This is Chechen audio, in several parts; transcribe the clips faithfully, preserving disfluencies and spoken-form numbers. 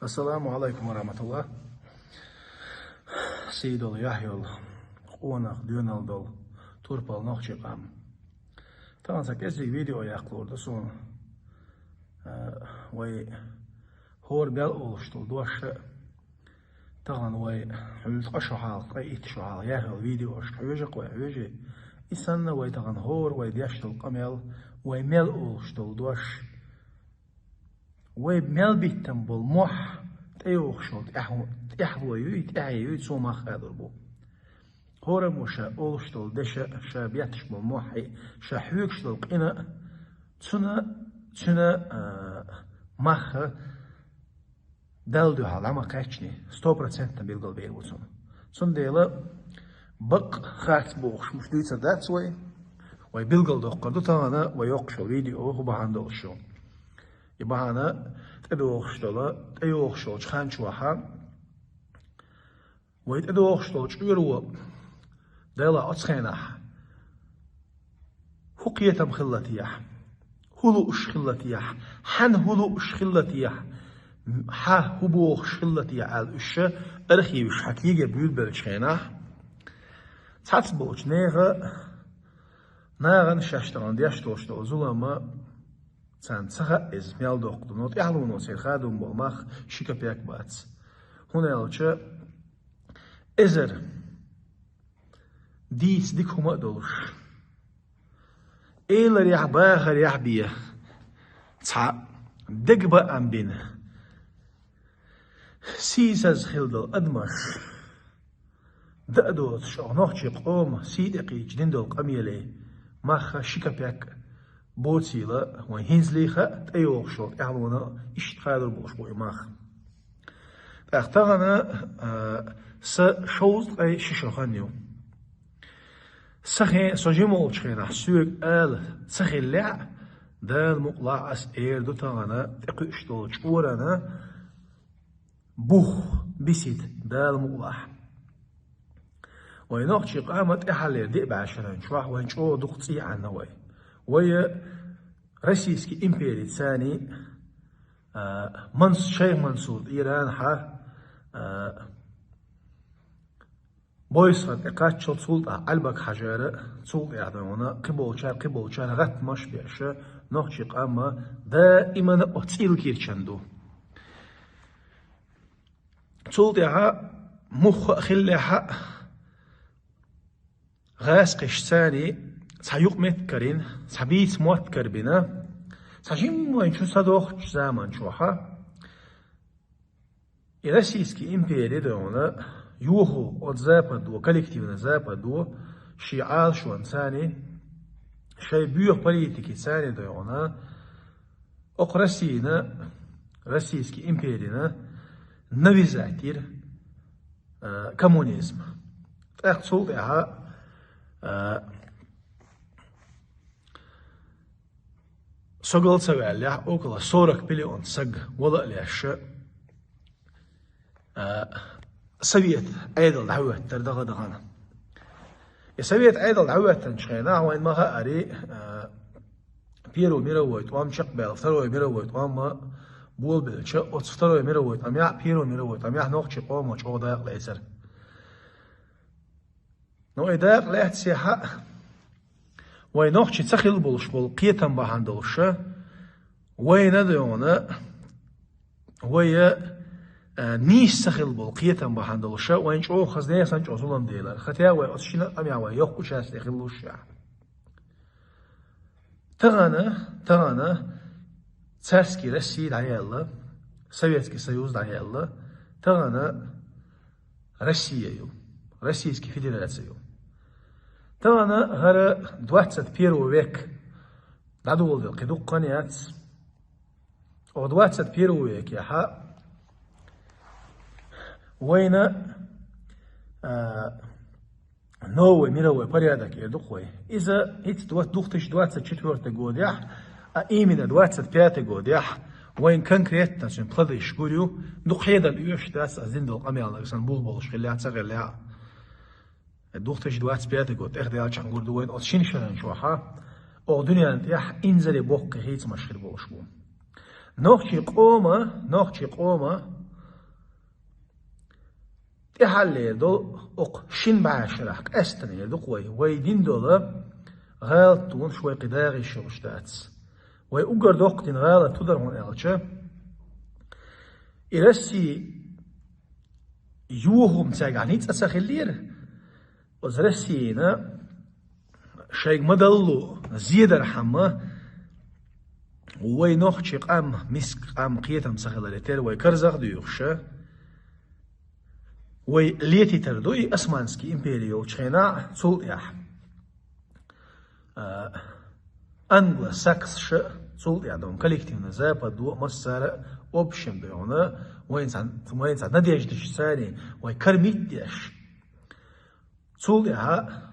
Ассаламу Ӏалайкум ва рахьматуллахӀ. Сий долу, яхь йолу, къонах, доьналла долу турпал нохчийн къам. Тахана сан кӀезиг видео яккхалур ду суна. А, вай хӀора мел олуш долу дош а, тахана вай хьуьлла ткъа шо хьалха, ткъе итт шо хьалха яхь йолу видеошка хьоьжу-кх вай, хьоьжий. И санна вай тахана хӀора вай деш долу къамел, вай мел олуш долу дош, вай мел биттина болу мохь тӀейогӀуш йолу тӀаьхьо-, тӀаьхьало юй, тӀаьхье юй, цо мах алур бу. ХӀораммо ша олуш долу деш а, ша бетташ болу мохь а, ша хьоьгуш долу къина а, цуьнан, цуьнан, а, мах а Далла дуьхьал дӀа ма кхаьчний, сто процентов билгалбер бу цунна. Цундела бакъ, харц бохуш муш дуьйцур дац вай. Вай билгалдоккхур ду тахана вай йоккхуш йолу видео хӀун бахьана долуш ю. И бахьана тӀедогӀуш долу, тӀейогӀуш йолчу хан чохь а, вай тӀедогӀуш долу чкъоро, Дела, оцу хенахь хӀун кхетам хилла техьа, хӀун лууш хилла техьа, хьан хӀун лууш хилла техьа, хьан хӀун бохуш хилла техьа аьлла, уьш архиваш хьан кегий буьйлабеллачу хенахь, цхьацца болчу нехан, нахана шаьш тахана деш долуш долу зулам а, царна ца хаьа иза мел доккха ду, но тӀаьхьалонца церан хадам болу мах ши капек бац. ХӀунда аьлча эзар дийца дика хӀума а долуш, эларехь, бахарехь бен, цхьа дегабаам бина, сийсаза хилла долу адамаш, даа доцуш, оха нохчийн къоман сий тӀекхийдича дина долу къамеле мах а ши капек боцийла, вайн хӀинцале а тӀейогӀуш йолу тӀаьхьалонца иштта хадур болуш бу и мах. ТӀаккха тахана, а, сан шовзткъе ши шо хан ю. Сан хен, со жима волчу хенахь соьга ала ца хиллехь а, Дала мукъалахь, ас эр ду тахана тӀекхуьуш долу чкъорана бух, бисит, Дала мукъалахь. Вай нохчийн къам а тӀаьххьарлера диъ бӀе шеран чохь вайн чӀогӀа дукха цӀий Ӏанна вай. Вай Российский империца царний, а, Манс-, Шайх Мансур тӀера а хьа, а, Бойсхан тӀе кхаччалц, цул тӀаьхьа Ӏалбак-Хьажара, цул тӀаьхьа дона кхиболчара, кхиболчара гӀаттамаш беш, нохчийн къам а даимана оцу цӀийла кирчан ду. Цул тӀаьхьа муха а хиллехь а, гӀазкхаша царний цхьа юкъаметтиг карийна, цхьа бийца мотт карабина, цхьа жимма вайн чу садохучу заман чохь а, и Российский импери дойгӀана, йоху оцу Западо, коллективно Западо, шен Ӏалашонца царний, шайн боьха политикица царний дойгӀана, окху Россина, Российский империна навязать йира, а, коммунизм. ТӀаккха цул тӀаьхьа, а, Со гал ца ваьллехь, около сорок миллион саг вала а леш, а, Совет Ӏедал дӀахӀоьттира даха-дахана. И Совет Ӏедал дӀахӀоьттинчу хенахь вайн ма хаьара, а, Первый мировой тӀом чекхбаьлла, Второй мировой тӀом болабелча, оцу Второй мировой тӀамехь, Первый мировой тӀамехь нохчийн къомо чӀогӀа дакъа лецира. Но и дакъа лаьццехь а, вай нохчий ца хилла болуш болу кхетам бахьана долуша, вайна а дойгӀана, вай, а, нийса ца хилла болу кхетам бахьана долуша, вайн чӀогӀа хаза нехан санна чӀогӀа зулам делара. Хотя вай оцу шина а къамехь вай йоккха участие хилла луш а. Тахана, тахана царский Россия дӀаяьлла, Советский Союз дӀаяьлла, тахана Россия ю, Российский Федерация ю. Тахана хӀара двадцать первый век дӀадоладелла кхин дуккха хан яц. Оха двадцать первый векехь а вайна, а, новый мировой порядок эр ду-кх вай. Иза хӀинца две тысячи двадцать четвёртый годехь, а именно двадцать пятый годехь, вайн конкретно цуьнан плодаш гур ю, дукха хьедала оьшуш дац ас дина долу къамел нагахь санна бух болуш хиллехь а, ца хиллехь а. Две тысячи двадцать пятый год тӀехдаьллачхьана гур ду вайна оцу шина шеран чохь а, оха дуьненна тӀехь инзаре боккхий хийцамаш хир болуш бу. Нохчийн къома, нохчийн къома, ТӀехьаллера долу окху шина бӀешарахь къаьстина эр ду-кх вай. Вай дина долу гӀалат тонаш вай кхин дагӀийша йолуш дац. Вай уггар доккха дина гӀалат хӀун дара хьуна аьлча, и Россия юха-м цаьргахь ницкъ а ца хиллера, оцу Россина шайга ма-далло зедархьама, вай нохчийн къам, миска къам кхетам ца хиларе терра вай карзах а дуьйхуша, вай летийтар ду и Османский импери йолчу хенахь, цул тӀаьхьа. А, англосаксша, цул тӀаьхьа ду-м коллективный Запад ду, массара а общем ду хьуна, вайна цхьа, вайна цхьа надеждаш царий, вай кормить деш. Цул тӀаьхьа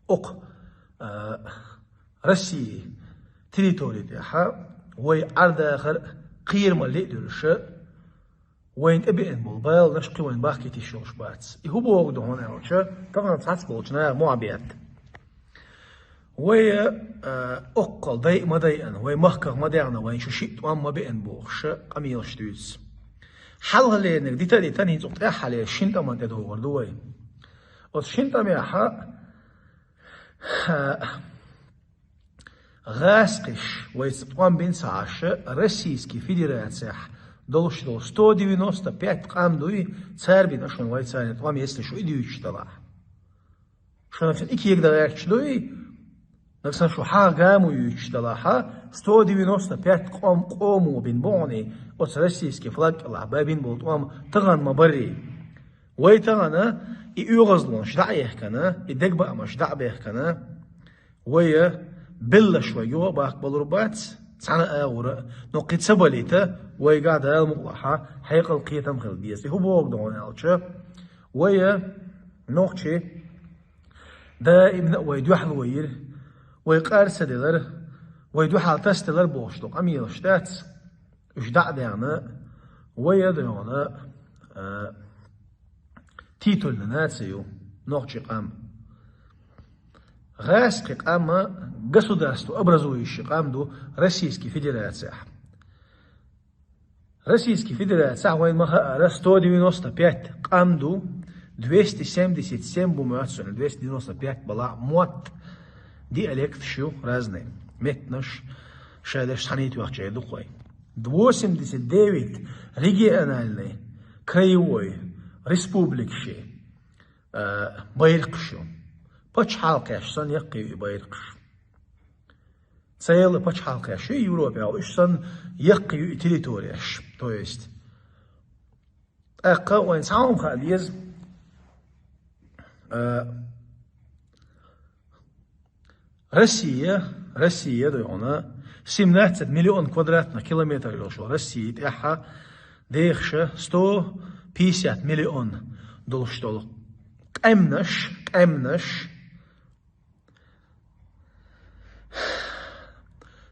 окху, а, России территори тӀехьа вай Ӏардахар кхерамалле а дуьллуша, вайна тӀебеана болу баланаш кхин вайна бахкийта йиш йолуш бац. И хӀун бохург ду хьуна аьлча, тахана цхьацца болчу наха мохь бетта. Вай, а, оккхал дайа ма дайъана, вай махках ма даьхна, вайна шу шиъ тӀом ма беана бохуша къамелаш дуьйцу. Хьалхалерниг дита а дитина, хӀинца укх тӀаьххьалера шина тӀаман тӀедогӀур ду вай. Оцу шина тӀамехьа гӀазкхиш, вайца тӀом бина ца Ӏаш, Российский Федерацехь долуш долу сто девяносто пять къам дуй, цара бина шуна вай царна тӀом, если шу и дуьйцуш далахь. Шуна сан и кега дан гӀерташ дуй, нагахь сан шу хьагӀ гамо юьйцуш далахьа, сто девяносто пять къом-, къомо бина бохьуний, оцу российский флаг кӀелахь бан бина болу тӀом тахана ма баррий. Вай тахана и оьгӀазлонаш дӀа а ехкана, и дегабаамаш дӀа а бехкана, вай беллаш вай юха а баккха балур бац, цхьана а агӀора а, но кхин ца балийта, вайгахь Дала мукъалахьа, хьекъал кхетам хила беза. И хӀун боху ду хьуна аьлча, вай нохчий даимна а вай дуьхьало йира, вай къар ца делара, вай дуьхьал тасаделара бохуш долу къамелаш дац, уьш дӀа а даьхна, вай а ду хьуна, а, титульная нация ю, нохчий къам. ГӀазкхи къам государство образующий къам ду Российский Федерацехь. Российский Федерацехь вайн ма хаара сто девяносто пять къам ду, двести семьдесят семь бу моьтту суна, двести девяносто пять балахь мотт, диалекташ ю разные, меттанаш, шадерш цхьаьна йоьхча ду-кх вай. Восемьдесят девять региональный, краевой, республикаш, а, байракхаш ю. Пачхьалкхеш санна яккхий ю и байракхаш. Цхьаелла пачхьалкхеш ю Европехь, уьш санна яккхий ю и территорияш. То есть, тӀаккха вайн цхьа хӀума хаа деза, а, Россия, Россия ду хьуна, семнадцать миллион квадратных километр йолуш йолу Россия тӀехьа дехаша сто пятьдесят миллион долуш долу къаьмнаш, къаьмнаш,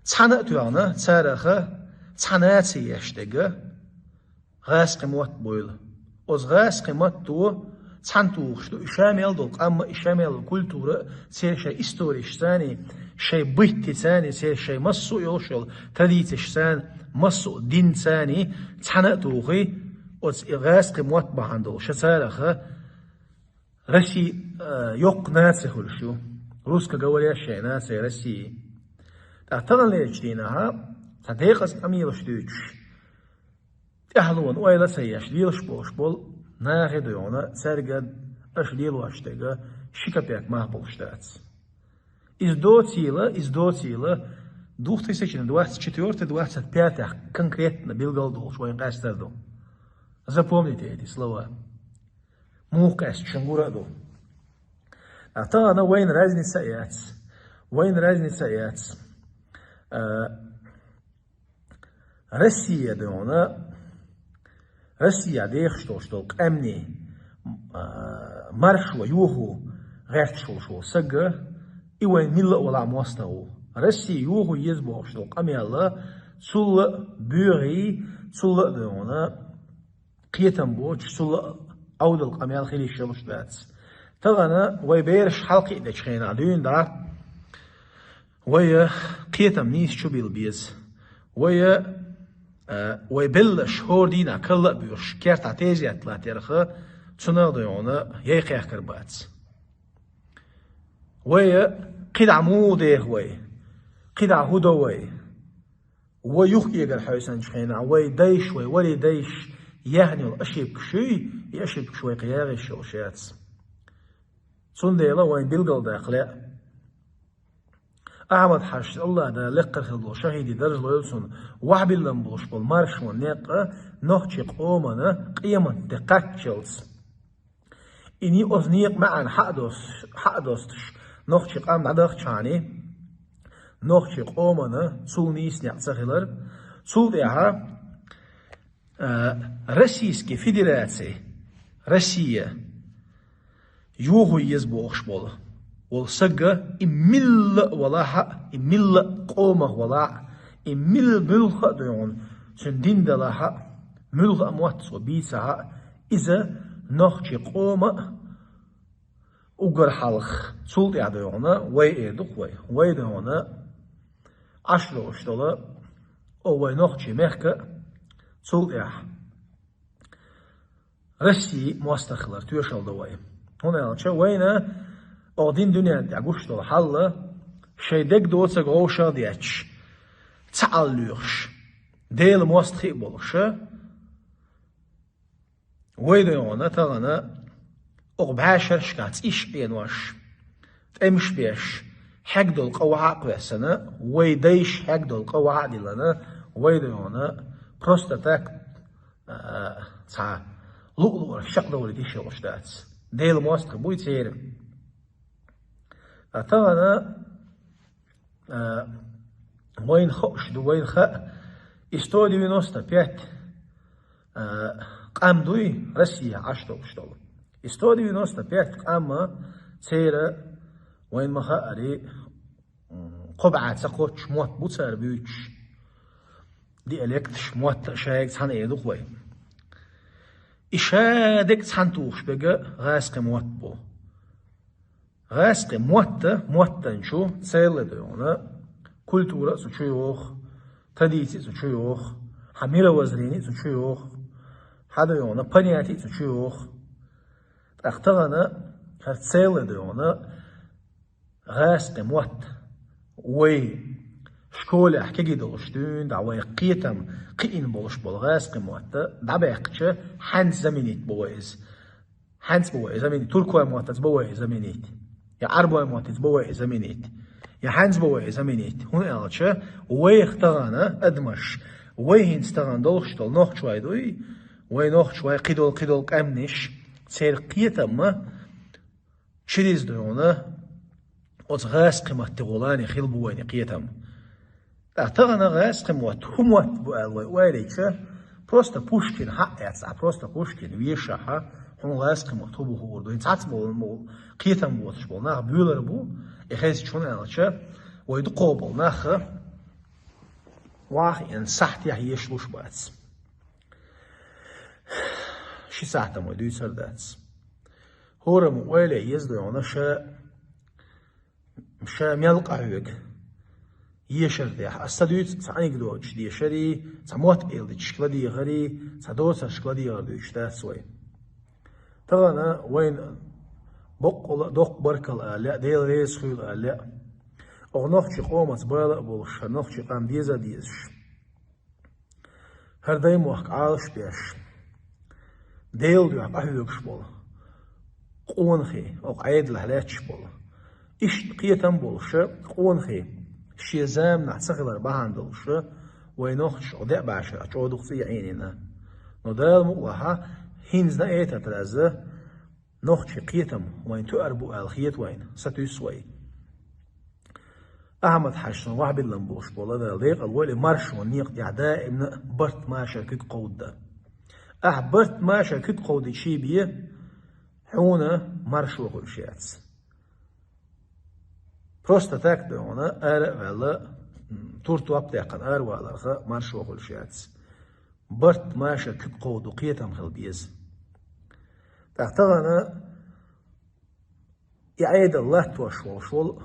цхьана а тоьхна, цараха цхьа наци еш дерг гӀазкхи мотт буйла. Оцу гӀазкхи матто цхьана тухуш ду и ша мел долу къам а, и ша мел долу культура а, церан шайн историш царний, шайн быттий царний, церан шайн массо а йолуш йолу традицеш царний, массо а дин царний цхьана а тухий, оцу и гӀазкхи мотт бахьана долу ша цараха Россия, э, йоккха наци хуьлуш ю, русскоговорящая нация России. ТӀаккха таханлерчу дийнахьа цхьа декъаза къамелаш дуьйцуш, тӀаьхьалонан ойла а ца еш, лелаш болуш болу нахе ду хьуна, цаьрга аша лелош дерг ши капек мах болуш дац. Иза доцийла, иза доцийла, две тысячи двадцать четвёртый, двадцать пятый конкретно билгал долуш вайн къаьстар ду. Запомните эти слова. Муха къаьста шун гура а ду. А тахана вайна разница а яц. Вайна разница а яц. А, Россия ду хьуна, Россия дехаш долуш долу къаьмнийн, а, маршо йохо гӀерташ волуш волу саг, и вайн милла а валахь мостагӀа ву. Россия йохо еза бохуш долу къамел а цул а боьхий, цул а ду хьуна, кхетам боцуш, цул а Ӏовдал къамел хила йиш йолуш дац. Тахана вай бераш хьалакхиъдечу хенахь дуьйна дӀа, вай кхетам нийса чу билла беза. Вай Э, вай белларш хӀора дийнахь карла а боьхуш, кертахь тезет латарх, цунах а дойгӀана яй кхехкар бац. Вай кхидӀа муха деха вай, кхидӀа хӀун до вай? Вай юхаэгар хьаьвсинчу хенахь, вай дайша, вай вари дайша яьхна йолу ошибкаш юй, и ошибкаш вай кхин ягӀийш йолуш яц. Цундела вайн билгалдаккха лаьа. Ахьмад-Хьаьжас, АллахӀ Дала лекха хир долу шахӀидийн даржа лойла цунна, вахьбиллина болуш болу маршонан некъ нохчийн къомана къематде кхаччалц. И ни-, оцу некъан маьӀна хьа а дос-, хьа а достуш, нохчийн къам дӀадахчахьана, нохчийн къомана цул нийса некъ ца хилар. Цул тӀаьхьа, а, Российский Федераций, Россия, йохо еза бохуш болу, волу сага и милла а валахь а, и милла а къомах валахь а, и милла муьлхха а дойгӀана цуьнан дин далахь а, муьлхха а мотт цо бийцахь а, иза нохчийн къома а уггар хьалха, цул тӀаьхьа дойгӀана вай эр ду-кх вай. Вай дойгӀана Ӏаш долуш долу, о, вай нохчийн мехка а, цул тӀаьхьа Россия мостагӀ хилар тоьшалла до вай. ХӀунда аьлча вайна оха дин дуьнен тӀехь гуш долу хьал, шайн дегдоцург вовшах а детташ, цхьаалла лоьхуш, Делан мостагӀий а болуш, вай дойгӀана тахана оха бӀешерашкахь цӀиш Ӏенош, тӀемаш беш, хьегдолу къа вахьа а кхоьссина, вай дайша хьегдолу къа вахьа а диллина, вай дойгӀана просто так, а, цхьа луъ-луъург чекхдовлийта йиш йолуш дац. Делан мостагӀий буй церан. А тахана, а, вайна хууш ду, вайна хаьа, и сто девяносто пять, а, къам дуй Россия Ӏаш долуш долу. И сто девяносто пять къам а церан вайна ма-хаъара, м, кхо бӀе ца кхоччуш мотт бу цара буьйцуш. Диалекташ, мотт а шайга цхьаьна эр ду-кх вай. И шадерг цхьаьна тухуш берг гӀазкхийн мотт бу. ГӀазкхийн мотт а, моттана чу церан дойгӀана культура а цу чу йоху, традици а цу чу йоху, хьан мировоззрение а цу чу йоху, хьан дойгӀана понятие а цу чу йоху. ТӀаккха тахана хӀара церан дойгӀана гӀазкхийн мотт, вай школехь кегий долуш дуьйна, дӀа вай кхетам кхиийна болуш болу гӀазкхийн мотт дӀабаьккхича, хьаьнца заменить бо вай иза. Хьаьнца бо вай иза заменить. Туркойн моттаца бо вай иза заменить. Я Ӏарбойн моттаца бо вай иза заменить. Я хьаьнца бо вай иза заменить. ХӀунда аьлча вайх тахана адамаш, вай хӀинца тахана долуш долу нохчой дуй, вай нохчой, кхидолу, кхидолу къаьмнаш, церан кхетам а, чириза дойгӀана оцу гӀазкхийн маттехула хилла бу вайна кхетам. ТӀаккха тахана гӀазкхийн мотт хӀун мотт бу аьлла вай ойла йича, просто Пушкин хьаъ эцахь, просто Пушкин вешахь, хьуна гӀазкхийн мотт хӀун бу хуур ду. ХӀинца цхьацца болу, болу кхетам боцуш болу нах буьйлур бу, и хезча, хӀунда аьлча вай дукхах болу нах вахийна сахьтехь ешалуш бац. Ши сахьтана вай дуьйцур дац. ХӀораммо ойла е еза дойгӀана ша, ша мел къахьоьгу ешар тӀехь. Ас ца дуьйцу цхьа анекдоташ дешарий, цхьа мотт эладиташка ладегӀарий, цхьа доцаршка ладегӀар дуьйцуш дац вай. Тахана вайна боккъала а доккха баркалла ала лаьа, Дела реза хуьйла ала лаьа. Оха нохчийн къомаца бала а болуш, хӀара нохчийн къам деза а дезаш, хӀара даймохк Ӏалаш а беш, Делан дуьхьа къахьоьгуш болу къонахий, оха Ӏедалехь лаьтташ болу. Иштта кхетам болуша къонахий шен заманахь ца хилар бахьана долуша, вай нохчаша оха деа бӀешарахь чӀогӀа дукха цӀий Ӏийнийна. Но Дала мукъалахь, хӀинца на этот раз нохчийн кхетам вайн тоьар бу аьлла хета вайна, сатуьйсу вай. Ахьмад-Хьаьжас вахьбиллина болуш болу Дала декъала войла маршонан некъа тӀехь даимна барт машар куьг кховдадан. Ахьа барт машар куьг кховдийча бен, хьуна маршо хуьлуш яц. Просто так дойгӀана ара а ваьлла, м, тур-топ даьккхина араваларх маршо хуьлуш яц. Барт машар куьг кховдо кхетам хила беза. ТӀаккха тахана и Ӏедал латтош волуш волу,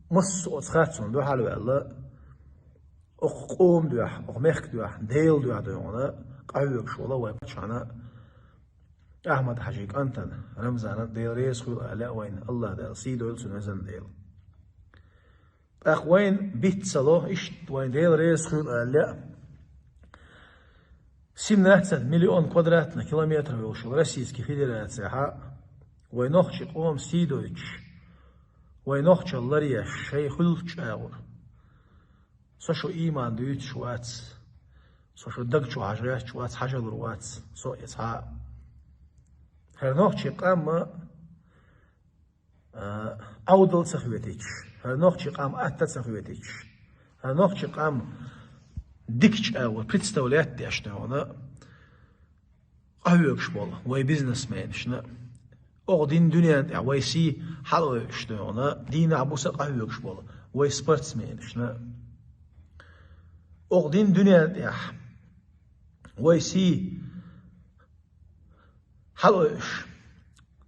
массо а оцу харцонна дуьхьал ваьлла, Оха къоман дуьхьа, оха мехка дуьхьа, Делан дуьхьа дойгӀана къахьоьгуш вола вай паччахьна Ахьмад-Хьажин кӀантана Рамзана Дела реза хуьлда аьлла вайна, АллахӀ Дала сий дойла цунна, везан Дела. ТӀаккха вайна биц ца ло, иштта вайна Дела реза хуьлда аьлла, семнадцать миллион квадратный километр йолуш йолу Российский Федерацехьа вай нохчийн къоман сий дойтуш, вай нохчалла ларъеш шайн хуьлучу агӀор. Со шу ийман дуьйцуш вац, со шу даг чу хьажа гӀерташ вац, хьажалур вац со и цхьа а. ХӀара нохчийн къам а, а, Ӏовдал ца хетийча, хӀара нохчийн къам атта ца хетийча, хӀара нохчийн къам дикачу агӀор представлять деш дойгӀана къахьоьгуш болу вай бизнесменашна, оха дина дуьнен тӀехь вай сий хьалаойуш дойгӀана дийнахь-буса къахьоьгуш болу вай спортсменашна, оха дина дуьнен тӀехь вай сий хьалаойуш,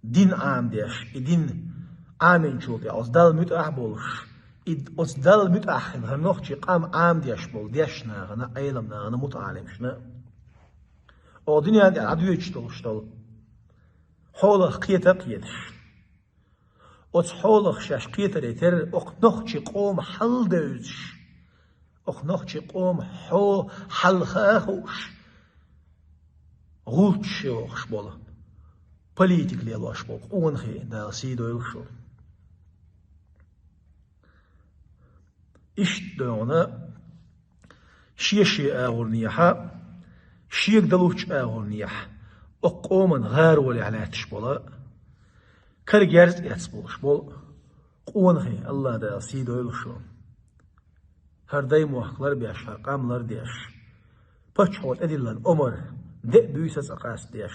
дин Ӏамадеш, и дин Ӏаминчул тӀехь оцу Далла муьтӀахь а болуш, и оцу Далла муьтӀахь хилла хӀара нохчийн къам Ӏамадеш болу дешнахана, Ӏеламнахана, мутаӀалимашна, оха дуьнен тӀехь дӀадоьдуш долуш долу хьолах кхета а кхеташ, оцу хьолах шаьш кхетаре терра, оха нохчийн къоман хьал а девзаш, оха нохчийн къоман хьо-, хьал хаа а хууш, гӀулчаш йохуш болу, политика лелош болу къонахий, Дала сий дойла шун. Иштта дойгӀана шен-шен агӀорнехьа, шега далучу агӀорнехьа, оха къоман гӀаролехь лаьтташ болу, кара герз эцна болуш болу къонахий, АллахӀ Дала сий дойла шун. ХӀара даймохк ларбеш, хӀара къам лардеш, паччахьо тӀедиллина омра деа буьйса ца къастадеш,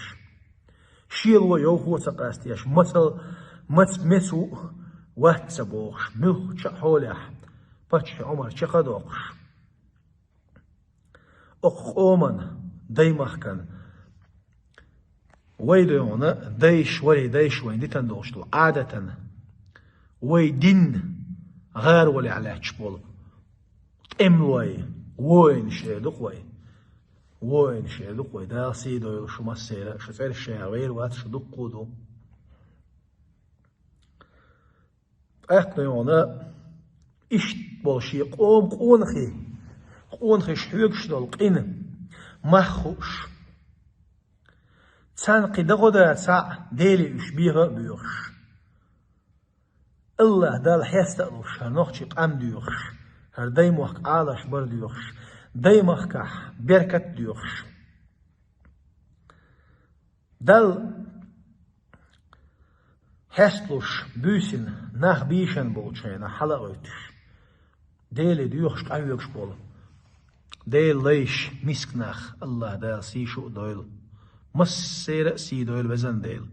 шело йовхо ца къастадеш, мацал, мац-мецо вац ца бохуш, муьлххачу а хьолехь паччахьан омра чекх а доккхуш, оха къоман, даймахкан, вай дойгӀана дайша, варий дайша вайна дитина долуш долу Ӏадатана, вай дин гӀаролехь лаьтташ болу тӀемалой, воинаш эр ду-кх вай. Воинаш эр ду-кх вай. Дала сий дойла шу массеран а, шу цӀераш шайга вер вац, шу дуккха а ду. ТӀаккха дойгӀана иштта болу шен къоман къонахий, къонахий шу хьоьгуш долу къина мах хууш, царна кхин дагӀо дацахь а, Деле уьш беха а боьхуш, АллахӀ Далла хьеста а луш, хӀара нохчийн къам доьхуш, хӀара даймохк Ӏалаш бар доьхуш, даймахкахь беркат а доьхуш, Далла хьесталуш буьйсина нах бийшина болчу хенахь хьала а гӀоьттуш, Деле доьхуш къахьоьгуш болу Делан лайш, миска нах, АллахӀ Дала сий шу а дойла. Массеран а сий дойла, везан Дела.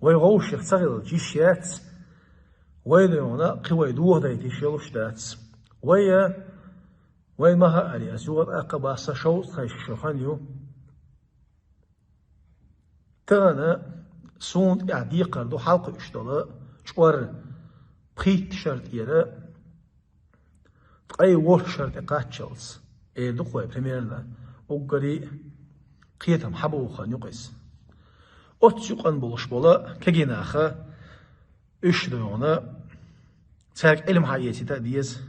Вай вовшех ца хилча йиш яц, вай дойгӀана кхин вай дохадайта йиш йолуш дац. Вай а, вай ма хаъара, аса юха тӀаккха а боху, сан шовзткъа шо хан ю. Тахана суна тӀехь декхар ду хьалакхуьуш долу чкъор пхийтта шар тӀера ткъе ворхӀ шар тӀе кхаччалц, эр ду-кх вай примерно, уггаре а кхетам хьабоху хан ю-кх иза. Оццу юкъана болуш болу кегий нах а, уьш дойгӀана, цаьрга Ӏилма хьаэцийта а деза.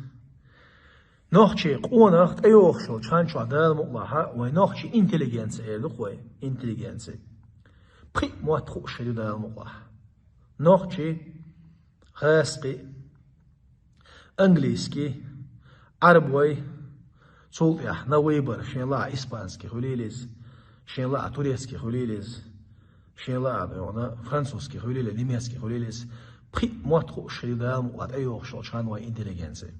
Нохчийн къонах тӀейогӀуш йолчу хан чохь Дала мукъалахь, вай нохчийн интеллигенция эр ду-кх вай, интеллигенция, пхиъ мотт хууш хир ю Дала мукъалахь. Нохчийн, гӀазкхийн, английский, Ӏарбойн, цул тӀаьхьа на выбор, шен лаахь испанский хуьлийла иза, шен лаахь турецкий хуьлийла иза, шен лаахь, дойгӀана, французский хуьлийла, немецкий хуьлийла иза. Пхиъ мотт хууш хир ю Дала мукъалахь тӀейогӀуш йолчу хан вай интеллигенция.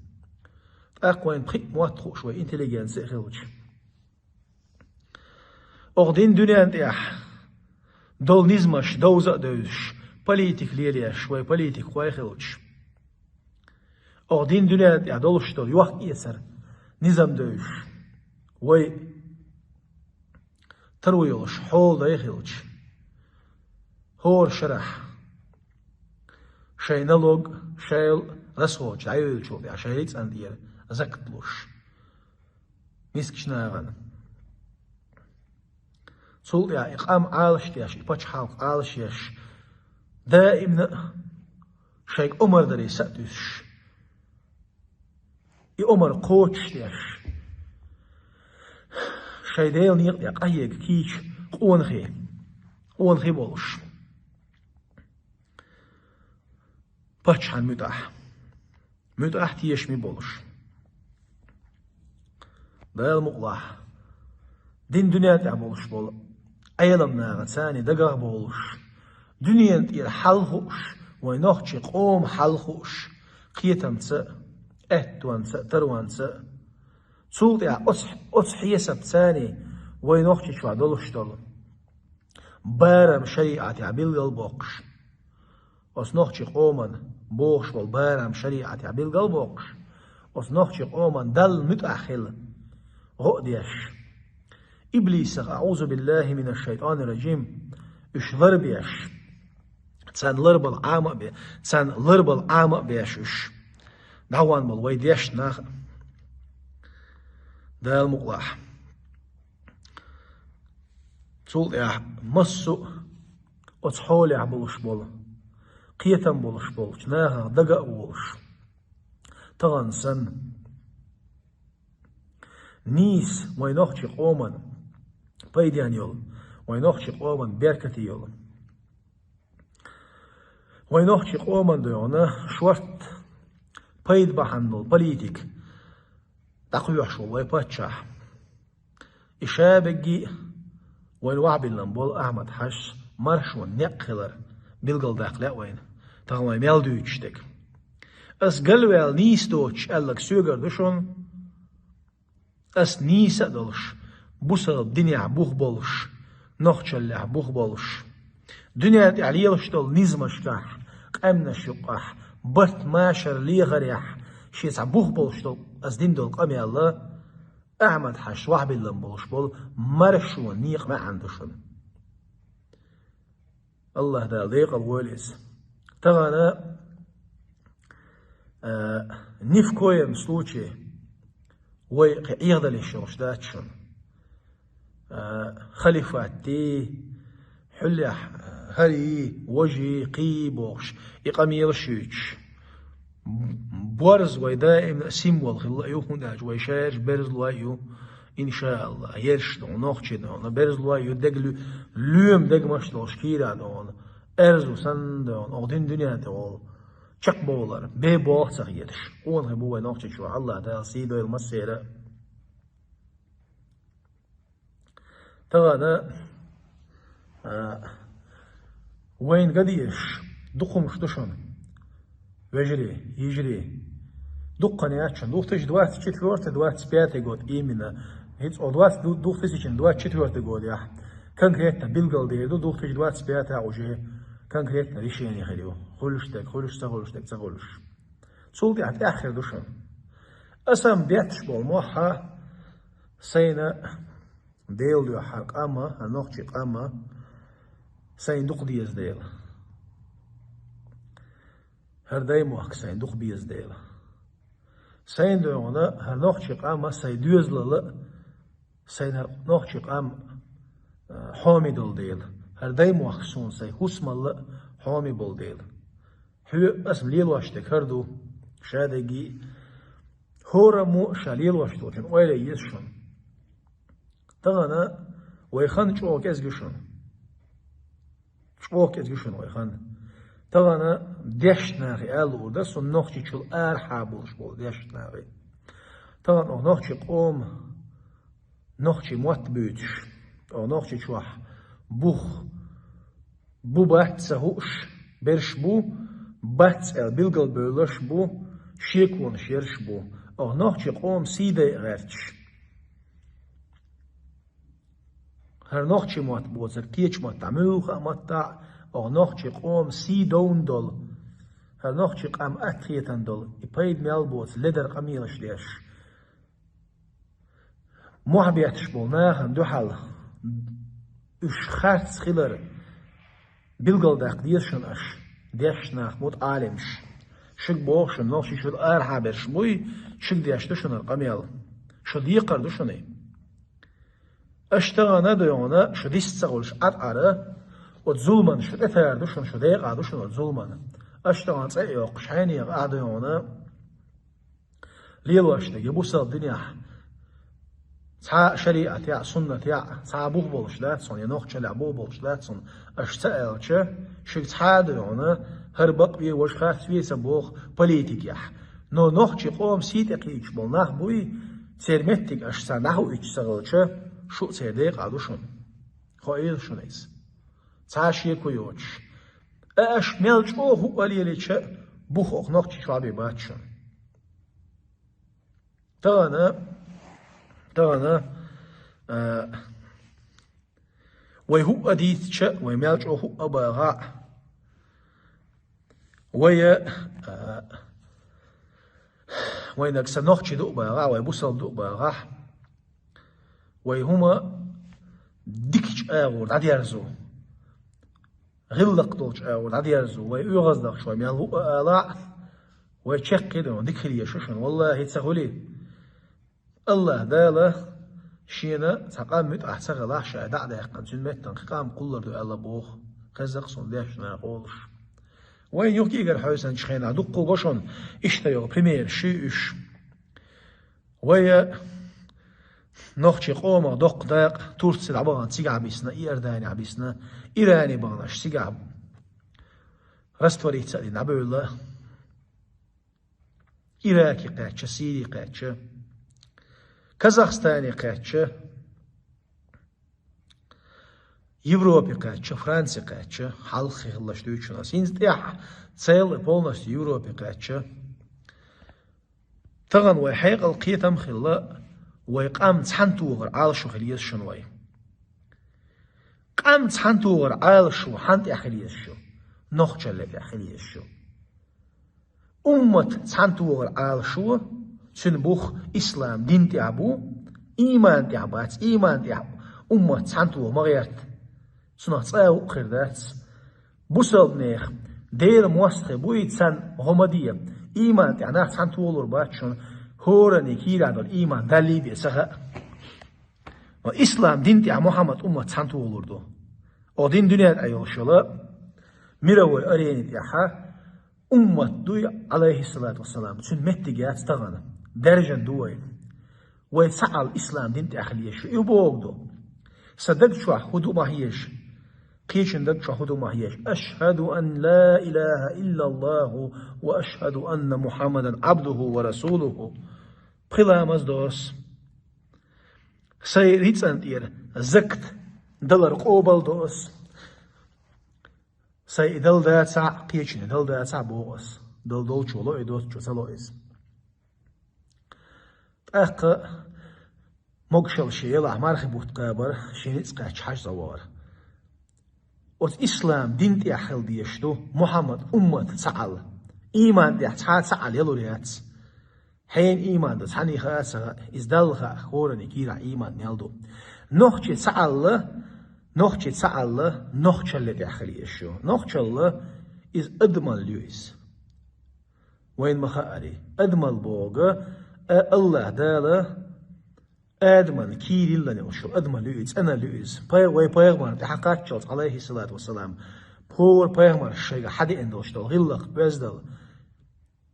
ТӀаккха вайн пхиъ мотт хууш вай интеллигенция а хилча, оха дина дуьнен тӀехь долу низамаш довза а девзаш, политика лелош вай политикхой хилча, оха дина дуьнен тӀехь долуш долу йохк-эцар низам девзаш, вай таро йолуш хьолдай хилча, хӀора шарахь шайн налог, шайн расходаш дӀайолучул тӀаьхьа шайн рицкъан тӀера закат луш, мискача нахана. Цул тӀаьхьа и къам Ӏалашдеш, и пачхьалкх Ӏалашъеш, даимна а шайга омар даре са а туьсуш, и омар кхочушдеш, шайн Делан некъа тӀа къахьега кийча къонахий, къонахий болуш. Паччахьан муьтӀахь. МуьтӀахь тешаме болуш. Дала мукъалахь. Дин дуьнен тӀехь болуш болу Ӏеламнахаца дагахь болуш, дуьненан тӀера хьал хууш, вайн нохчийн къоман хьал хууш, кхетамца а, аьттонца а, таронца а. Цул тӀаьхьа оцу, оцу хьесапца вайн Нохчийчохь долуш долу барам шариӀатехь билгалбоккхуш, оцу нохчийн къоман бохуш болу барам шариӀатехь билгалбоккхуш, оцу нохчийн къоман Далла муьтӀахь хила гӀо а деш, иблисах, аӀузу биллахи минаш шайтанир раджим, уьш ларбеш, царна ларбала Ӏама а бе-, царна ларбала Ӏама а беш уьш. ДӀагӀон болу вай дешна нах а. Дала мукъалахь. Цул тӀаьхьа массо а оцу хьолехь болуш болу, кхетам болуш болчу нахах дага а волуш, тахана санна, нийса вайн нохчийн къоман пайденна йолу, вайн нохчийн къоман беркате йолу, вайн нохчийн къоман дуьйна шорта пайда бахьана долу политика дӀакхоьхьуш волу вай паччахь. И шадерриге а вайна вахьбиллина болу Ахьмад-Хьаьжас маршонан некъ хилар билгалдаккха лаьа вайна, тахана вай мел дуьйцуш дерг. Ас галваьлла нийса доцуш аьлларг соьгара ду шуна. Ас нийса а долуш, бусалба динехь бух болуш, нохчаллехь бух болуш, дуьнен тӀехь лелаш долу низамашкахь, къаьмнаш юккъехь, барт-машар лехарехь, шен цхьа бух болуш долу ас дина долу къамел а, Ахьмад-Хьаьжас вахьбиллина болуш болу маршонан некъан маьӀна ду шуна. АллахӀ Дала декъала войла иза. Тахана, а, ни в коем случае вай кхин Ӏехадала йиш йолуш дац шуна. А, халифатий, хьуьллехь, а, хӀарий, вожий, кхий бохуш, и къамелаш юьйцуш. Борз вай даимна а символ хилла а ю, хӀунда аьлча вай шаьраш берзалой а ю, иншааллахӀ, ерш ду, нохчий ду, берзалой а ю, дега лу-, лоьма дегамаш долуш кийра ду, аьрзу санна ду, оха дин дуьнен тӀе волу чекхбовлар, бе болх ца хеташ. Къонахий бу вай Нохчийчохь, АллахӀ Дала сий дойла массеран а. Тахана, а, вайна ган дезаш дукха хӀумнаш ду шуна, вежарий, йижарий. Дуккха яц шуна. Две тысячи двадцать четвёртый, двадцать пятый год именно. ХӀинца оха двадцать, две тысячи двадцать четвёртый годехь конкретно билгалдер ду, две тысячи двадцать пятый уже конкретно решение хир ю. Хуьлуш дерг хуьлуш, ца хуьлуш дерг ца хуьлуш. Цул тӀаьхьа тӀаьххьара ду шуна. Аса-м бетташ болу мохь сайна Делан дуьхьа хӀара къам а, хӀара нохчийн къам а сайна дукха деза дела. ХӀара даймохк сайна дукха беза дела. Сайна дуьйна хӀара нохчийн къам а, сайн доьзалал а, сайна хӀара нохчийн къам а, а, хьоме долу дела. ХӀара даймохк суна сайн хӀусамал а хьоме болу дела. Хьоьга аса-м лелош дерг хӀара ду, шадерриге а, хӀораммо а ша лелош долчун ойла е еза шуна. Тахана вай хан чӀогӀа кӀезиг ю шуна. ЧӀогӀа кӀезиг ю шуна вай хан. Тахана дешна нахе ала луур дара суна, Нохчийчул арахьа болуш болу дешна нахе. Тахана оха нохчийн къоман, нохчийн мотт буьйцуш, оха Нохчийчохь бух бу-бац ца хууш берш бу, бац аьлла билгалбевлларш бу, шеконаш ерш бу. Оха нохчийн къоман сий дайа гӀерташ, хӀара нохчийн мотт боцург кхечу маттахь, муьлхха а маттахь, оха нохчийн къоман сий довна долу, хӀара нохчийн къам атта хетан долу, и пайда мел боцу ледара къамелаш деш, мохь бетташ болу нахана дуьхьал уьш харц хилар билгалдаккха деза шуна аша, дешна нах, мутаӀалимаш. Шуьга боху шуна, Нохчийчул арахьа берш буй, шуьга деш ду шуна хӀара къамел. Шу декхар ду шуна. Аша тахана а ду хьуна, шу диса ца хуьлуш Ӏад-Ӏара, оцу зуламан шу тӀетар ду шуна, шу декъа ду шуна оцу зуламан. Аша тахана цӀе а йоккхуш, хьенех а ду хьуна, лелош дерг бусалба динехь цхьа а шариӀатехь а, суннатехь а цхьа а бух болуш дац хьуна, я нохчаллехь бух болуш дац хьуна, аша ца аьлча, шуьга цхьа а ду хьуна, хӀара бакъве, важа харцве ца боху политикехь. Но нохчийн къоман сий тӀе кхийдаш болу нах буй, церан меттиг аша царна дӀахуьуьйтуш ца хилча, шу а церан декъа ду шуна. Хоийла шуна иза. Цхьа а шеко йоцуш. Ткъа аша мел чӀогӀа хӀуъа лелийча а, бух оха нохчийн чохь бен бац шуна. Тахана, тахана, а, вай хӀуъа дийцича а, вай мел чӀогӀа хӀуъа а бахахь а, вай, а, вайнаг сан нохчи ду а бахахь а, вай бусалба ду а бахахь а, вай хӀума дикачу агӀор дӀадерзо, гӀиллакх долчу агӀор дӀадерзо, вай оьгӀаздахча вай мел хӀуъа алахь а, вай чекх а ду хьуна, дика хила еза шу шуна, валлахӀи, ца хуьлий. АллахӀ Дала шена цхьа къам муьтӀахь ца хилахь, ша дӀа а даьккхина, цуьнан меттана кхин къам кхуллур ду аьлла боху, хезна-кх суна дешнаш олуш. Вайн юха кӀегар хьаьвсинчу хенахь дуккха а го шуна иштта йолу примераш шуьйш. Вай нохчийн къомах доккха дакъа Турци дӀабахана, цигахь бисна, Иорданехь бисна, Иране бахана, аша цигахь раствориться а дина дӀабевлла. Ираке кхаьчча, Сири кхаьчча, Казахстане кхаьчча, Европе кхаьчча, Франце кхаьчча, хьалха хилларш дуьйцу шуна ас. ХӀинца тӀехь цел а полностью Европе кхаьчча, тахана вай хьекъал, кхетам а хилла, вай къам цхьаьнатохар Ӏалашо хила еза шуна вай. Къам цхьаьнатохар Ӏалашо хьанна тӀехь хила еза шу? Нохчалле тӀехь хила еза шу. Уммат цхьаьнатохар Ӏалашо, цуьнан бух ислам дин тӀехь бу, ийман тӀехь бац, ийман тӀехь уммат цхьаьнатоха ма гӀерта. Цунах цкъа а хир дац. Бусалбанех Делан мостагӀий буй, царна гӀо ма де, ийман тӀехь нах цхьаьнатохалур бац шуна, хӀоранна кийрахь долу ийман Далла бен ца хаьа. Ва ислам дин тӀехь Мухьаммад уммат цхьаьнатохалур ду. Оха дин дуьнен тӀехь йолуш йолу мировой арени тӀехь уммат дуй, Ӏалайхиссалату вассалам, цуьнан меттиг яц тахана, даьржина ду вай. Вай цхьаалла ислам дин тӀехь хила еза шу, и бохург ду. Сан даг чохь хӀун ду ма хьежа, кхечун даг чохь хӀун ду ма хьежа: «Ашхаду ан ла илаха иллаллаху ва ашхаду анна Мухьаммадан абдуху ва расулуху». Пхи ламаз до ас. Сайн рицкъан тӀера закат далар къобал до ас. Сайн и дала дацахь а, кхечунна дала дацахь а боху ас. Дала долчо ло и, доцучо ца ло иза. ТӀаккха могушалла шен елахь, мархи бутт кхабар, шен ницкъ кхаьчча хьажцӀа вахар. Оцу ислам дин тӀехь хила дезаш ду Мухьаммад уммат цхьаалла. Ийман тӀехь цхьа а цхьаалла ялур яц. Хьенан ийман ду, цхьанний хаа а ца хаьа, иза Далла хаьа, хӀоранна кийрахь ийман мел ду. Нохчи цхьаалла, нохчи цхьаалла, нохчалле тӀехь хила еза шу. Нохчалла иза адамалла ю иза. Вайна ма хаари, адамалла бохург, а, АллахӀ Дала Адаман кийриллане уьш адамалла ю иза, цӀеналла ю иза. Пай-, вай пайхамарна тӀе хьакхаччалц, Ӏалайхиссалату вассалам, хӀора пайхамарша шайга хьадеана долуш долу гӀиллакх, оьздал.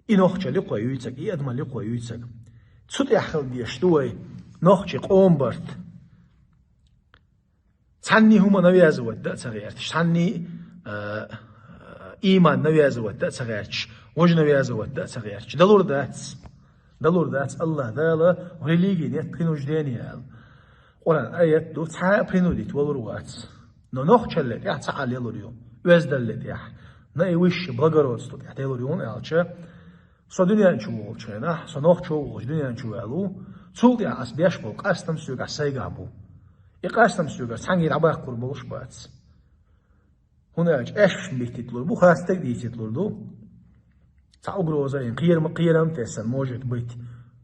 И нохчалла ю-кх вай юьйцург, и адамалла ю-кх вай юьйцург. Цу тӀехь хила дезаш ду вай нохчи къоман барт. Цхьанний хӀума навязывать дан а ца гӀерташ, цхьанний, а, а, ийман навязывать дан а ца гӀерташ, важа навязывать дан а ца гӀерташ. Далур дац. Далур дац, АллахӀ Дала: «В религии нет принуждения», – аьлла. Къуръан аят ду, цхьа а принудить валур вац. Но нохчалле тӀехь цхьаалла ялур ю, оьздалле тӀехь, наивысшее благородство тӀехь делур ю, хӀунда аьлча, со дуьнен чу волчу хенахь, со нохчо волуш дуьнен чу ваьлла ву, цул тӀаьхьа ас беш болу къастам соьгахь сайгахь бу. И къастам соьгара цхьаьнгге дӀабаккхур болуш бац. ХӀунда аьлча аьшпашна биттийталур бу, харц стаг дийцийталур ду. Цхьа угроза, и кхерам, кхерам тесна, может быть.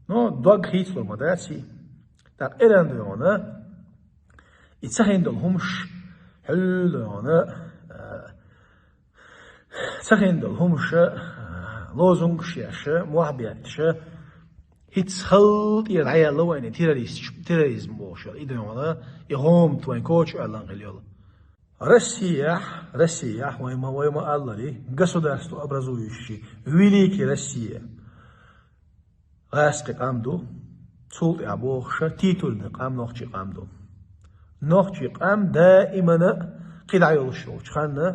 Но дог хийцалур ма дац и. ТӀаккха эрна ду хьуна, и ца хин долу хӀумаш, хьуьлла ду хьуна, а, ца хин долу хӀумаша, лозунгаш еша, мохь бетташа, ХӀинца хала тӀера дӀаяьлла вайна террорист, терроризм бохуш йолу, и дуьйна, и гӀомат вайн коча аьллан хила йолу. Россияхь, Россияхь, вай ма, вай ма аллале, государство образующий, великий Россия. ГӀаскхи къам ду, цул тӀаьхьа бохуша, титульный къам, нохчий къам ду. Нохчий къам даимана кхидӀа йолуш йолчу ханна,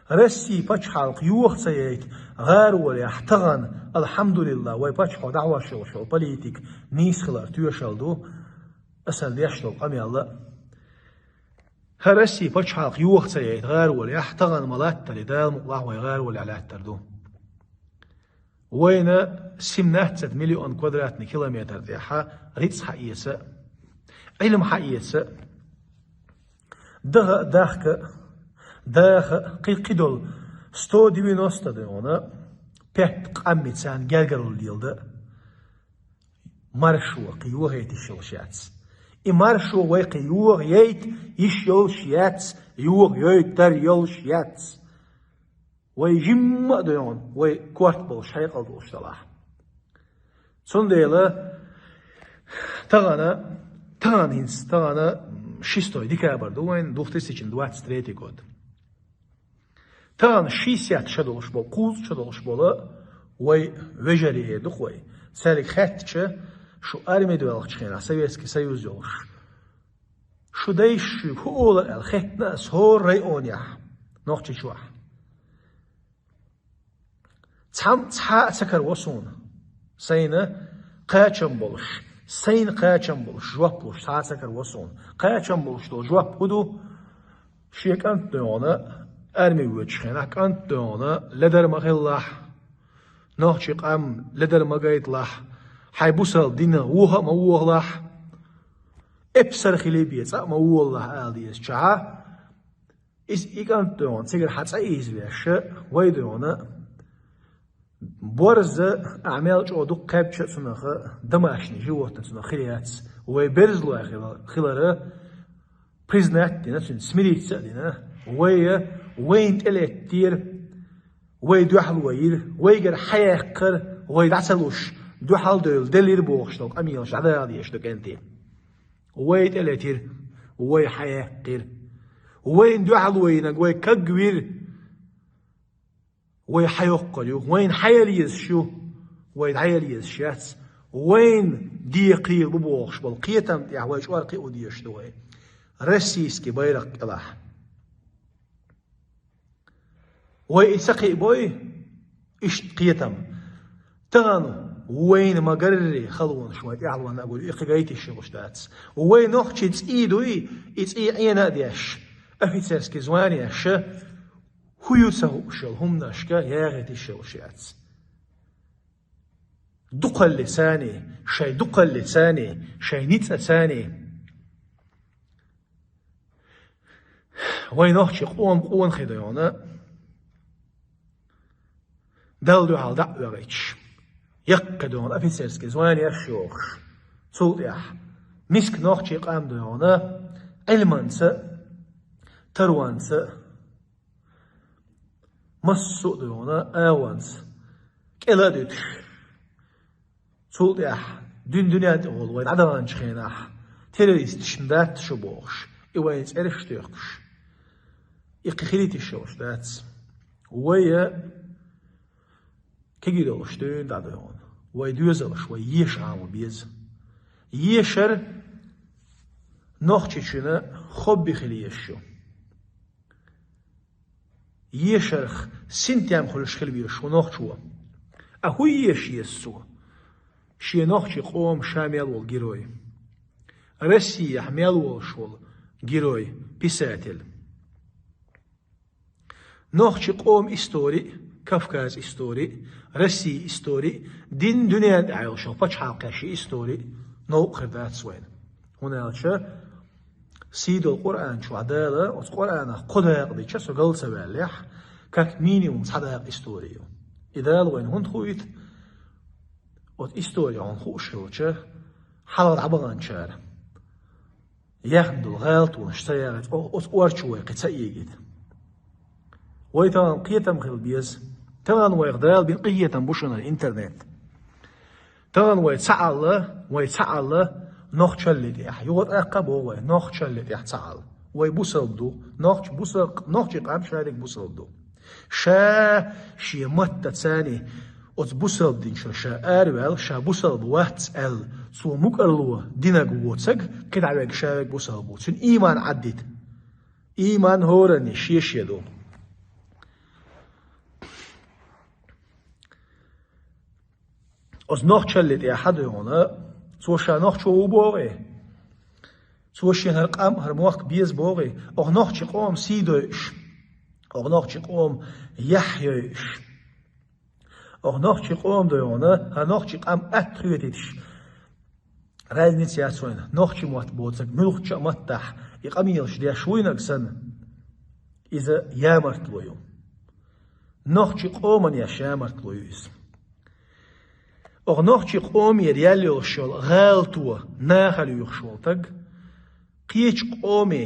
Россия пачхьалкх йоха ца яйта гӀаролехь тахана, алхьамдулиллахӀ, вай пачхьо дӀахьош йолуш йолу политика нийса хилар тоьшалла ду, аса деш долу къамел а. ХӀара Россия пачхьалкх йоха ца яйта гӀаролехь тахана ма латтале, Дала мукъалахь, вай гӀаролехь лаьттар ду. Вайна семнадцать миллион квадратный километр тӀехьа рицкъ хьаэца, Ӏилма хьаэца, даха а, дахка а, даха а, кхи-, кхидолу сто девяносто дуьйна пять къаммица гергарло лелада. Маршо кхин йохайта йиш йолуш яц. И маршо вай кхин йоха яйта йиш йолуш яц, йоха йойтар йолуш яц. Вай жимма а дуьйна, вай корта болуш хьекъал долуш делахь. Цундела тахана, тахана хӀинца, тахана шестой декабрь ду вайн, две тысячи двадцать третий год. Тахана шестьдесят шо долуш болу, кхузткъа шо долуш болу вай вежарий эр ду-кх вай. Цаьрга хаьттича, шу армиде ваьллачу хенахь, Советский Союз йолуш, шу дайша шуьга хӀун олура аьлла хаьттина аса хӀора районехь, Нохчийчохь. Цхьамма цхьа а ца караво суна. Сайна кхачам болуш, сайна кхачам болуш жоп луш цхьа а ца караво суна. Кхачам болуш долу жоп хӀун ду? Шен кӀант дуьйна, арми воьдучу хенахь, кӀант дуьйна ледар ма хилалахь, нохчий къам ледар ма гайталахь, хьайн бусалба дина воха а ма вохалахь, эпсар хилий бен цкъа а ма волалахь ала дезачохь, иза и кӀант дуьйна, цигара хьан цӀа ийзавеш, вай дуьйна, борз а, ахь мел чӀогӀа дукха кхаьбча а цунах, домашний животное цунах хир яц. Вай берзалой хила-, хилара признать а дина, цуьнан смириться а дина. Вай, вайна тӀелеттера, вай дуьхьало йира, вайгара хьаяьккхира, вай дӀа ца луш, дуьхьал девлла делира бохуш долу къамелаш дӀадала дезаш ду кӀентий. Вай тӀелетира, вай хьаяьккхира. Вайна дуьхьало йинарг вай кагвира. Вай хьайоккхур ю, вайна хьаяла езаш ю, вай дӀаяла езаш яц. Вайна декхийла бу бохуш болу кхетам тӀехь вай чӀор кхио дезаш ду вай. Российский байракх кӀелахь. Вай и ца кхиабой, иштта кхетам. Тахана вайна ма-гарра халонаш вайн тӀаьхьалонна а гур ю, и кхин гайта йиш йолуш дац. Вай нохчийн цӀий дуй, и цӀий Ӏена а деш, офицерский звание еш, хӀун ю ца хууш йолу хӀуманашка яхийта йиш йолуш яц. Дукхаллица а, шайн дукхаллица а, шайн ницкъаца а. Вай нохчийн къоман къонахий дуьйна, Далла дуьхьал дӀа а вегӀийташ, яккхий дуьйна офицерский звание еш йохуш, цул тӀаьхьа миска нохчийн къам дуьйна, Ӏилманца а, таронца а, массо а дуьйна агӀонца кӀела а дуьтуш, цул тӀаьхьа дуьнен дуьнен тӀехула вай дӀадаханчу хенахь, террористашна дац шу бохуш, и вайн цӀераш а тоьхкуш, и кхин хилийта йиш йолуш дац. Вай а кегий долуш дуьйна дӀадоьгӀна. Вай доьзалш, вай еша Ӏамо беза. Ешар нохчичуьнан хобби хила езаш ю. Ешарх синтем хуьлуш хила везаш ву нохчо. А хӀун еша еза цо? Шен нохчийн къоман ша мел волу герой. Россияхь мел волуш волу герой, писатель. Нохчийн къоман истори, Кавказан истори, Россин истори, дин дуьненна тӀехь йолуш йолу пачхьалкхашкийн истори новкъа хир дац вайна. ХӀунда аьлча сийдолу Къуръан чохь Дала оцу Къуръанах кхо дакъа дича, со гал ца ваьллехь, как минимум цхьа дакъа истори ю. И Дала вайна хӀунда хуийта? Оцу истори хьуна хууш хилча, хьалха дӀабаханчара яхна долу гӀалатонаш ца яхийта, о-, оцу орчо вай кхин ца эгийта. Вай тахана кхетам хила беза. Тахана вайх Дала бина къинхетам бу шуна интернет. Тахана вай цхьаалла, вай цхьаалла нохчалли тӀехь. Юха тӀаккха боху вай, нохчалли тӀехь цхьаалла. Вай бусалба ду, нохч бусал-, нохчий къам шадерг бусалба ду. Ша шен маттаца царний оцу бусалба динчуьра ша араваьлла, ша бусалба вац аьлла, цо мукӀарло динарг воцург, кхидӀа верг ша верг бусалба ву. Цуьнан ийман Ӏаддита. Ийман хӀоранна шен-шен ду. Оцу нохчалли тӀехь хьан дуй хьуна, цо ша нохчо ву бохий? Цо шен хӀара къам, хӀара мохк беза бохий? Оха нохчи къоман сий дойуш, оха нохчи къоман яхь йойуш, оха нохчи къоман дуй хьуна, хӀара нохчи къам атта хетийташ, разница яц вайна, нохчи мотт боцург муьлххачу а маттахь и къамелаш деш вуйнарг санна, иза ямартло ю. Нохчи къоман еш ямартло ю иза. Оха нохчи къомера яьлла йолуш йолу гӀалато нахала юьйхуш волу стаг, кхечу къоме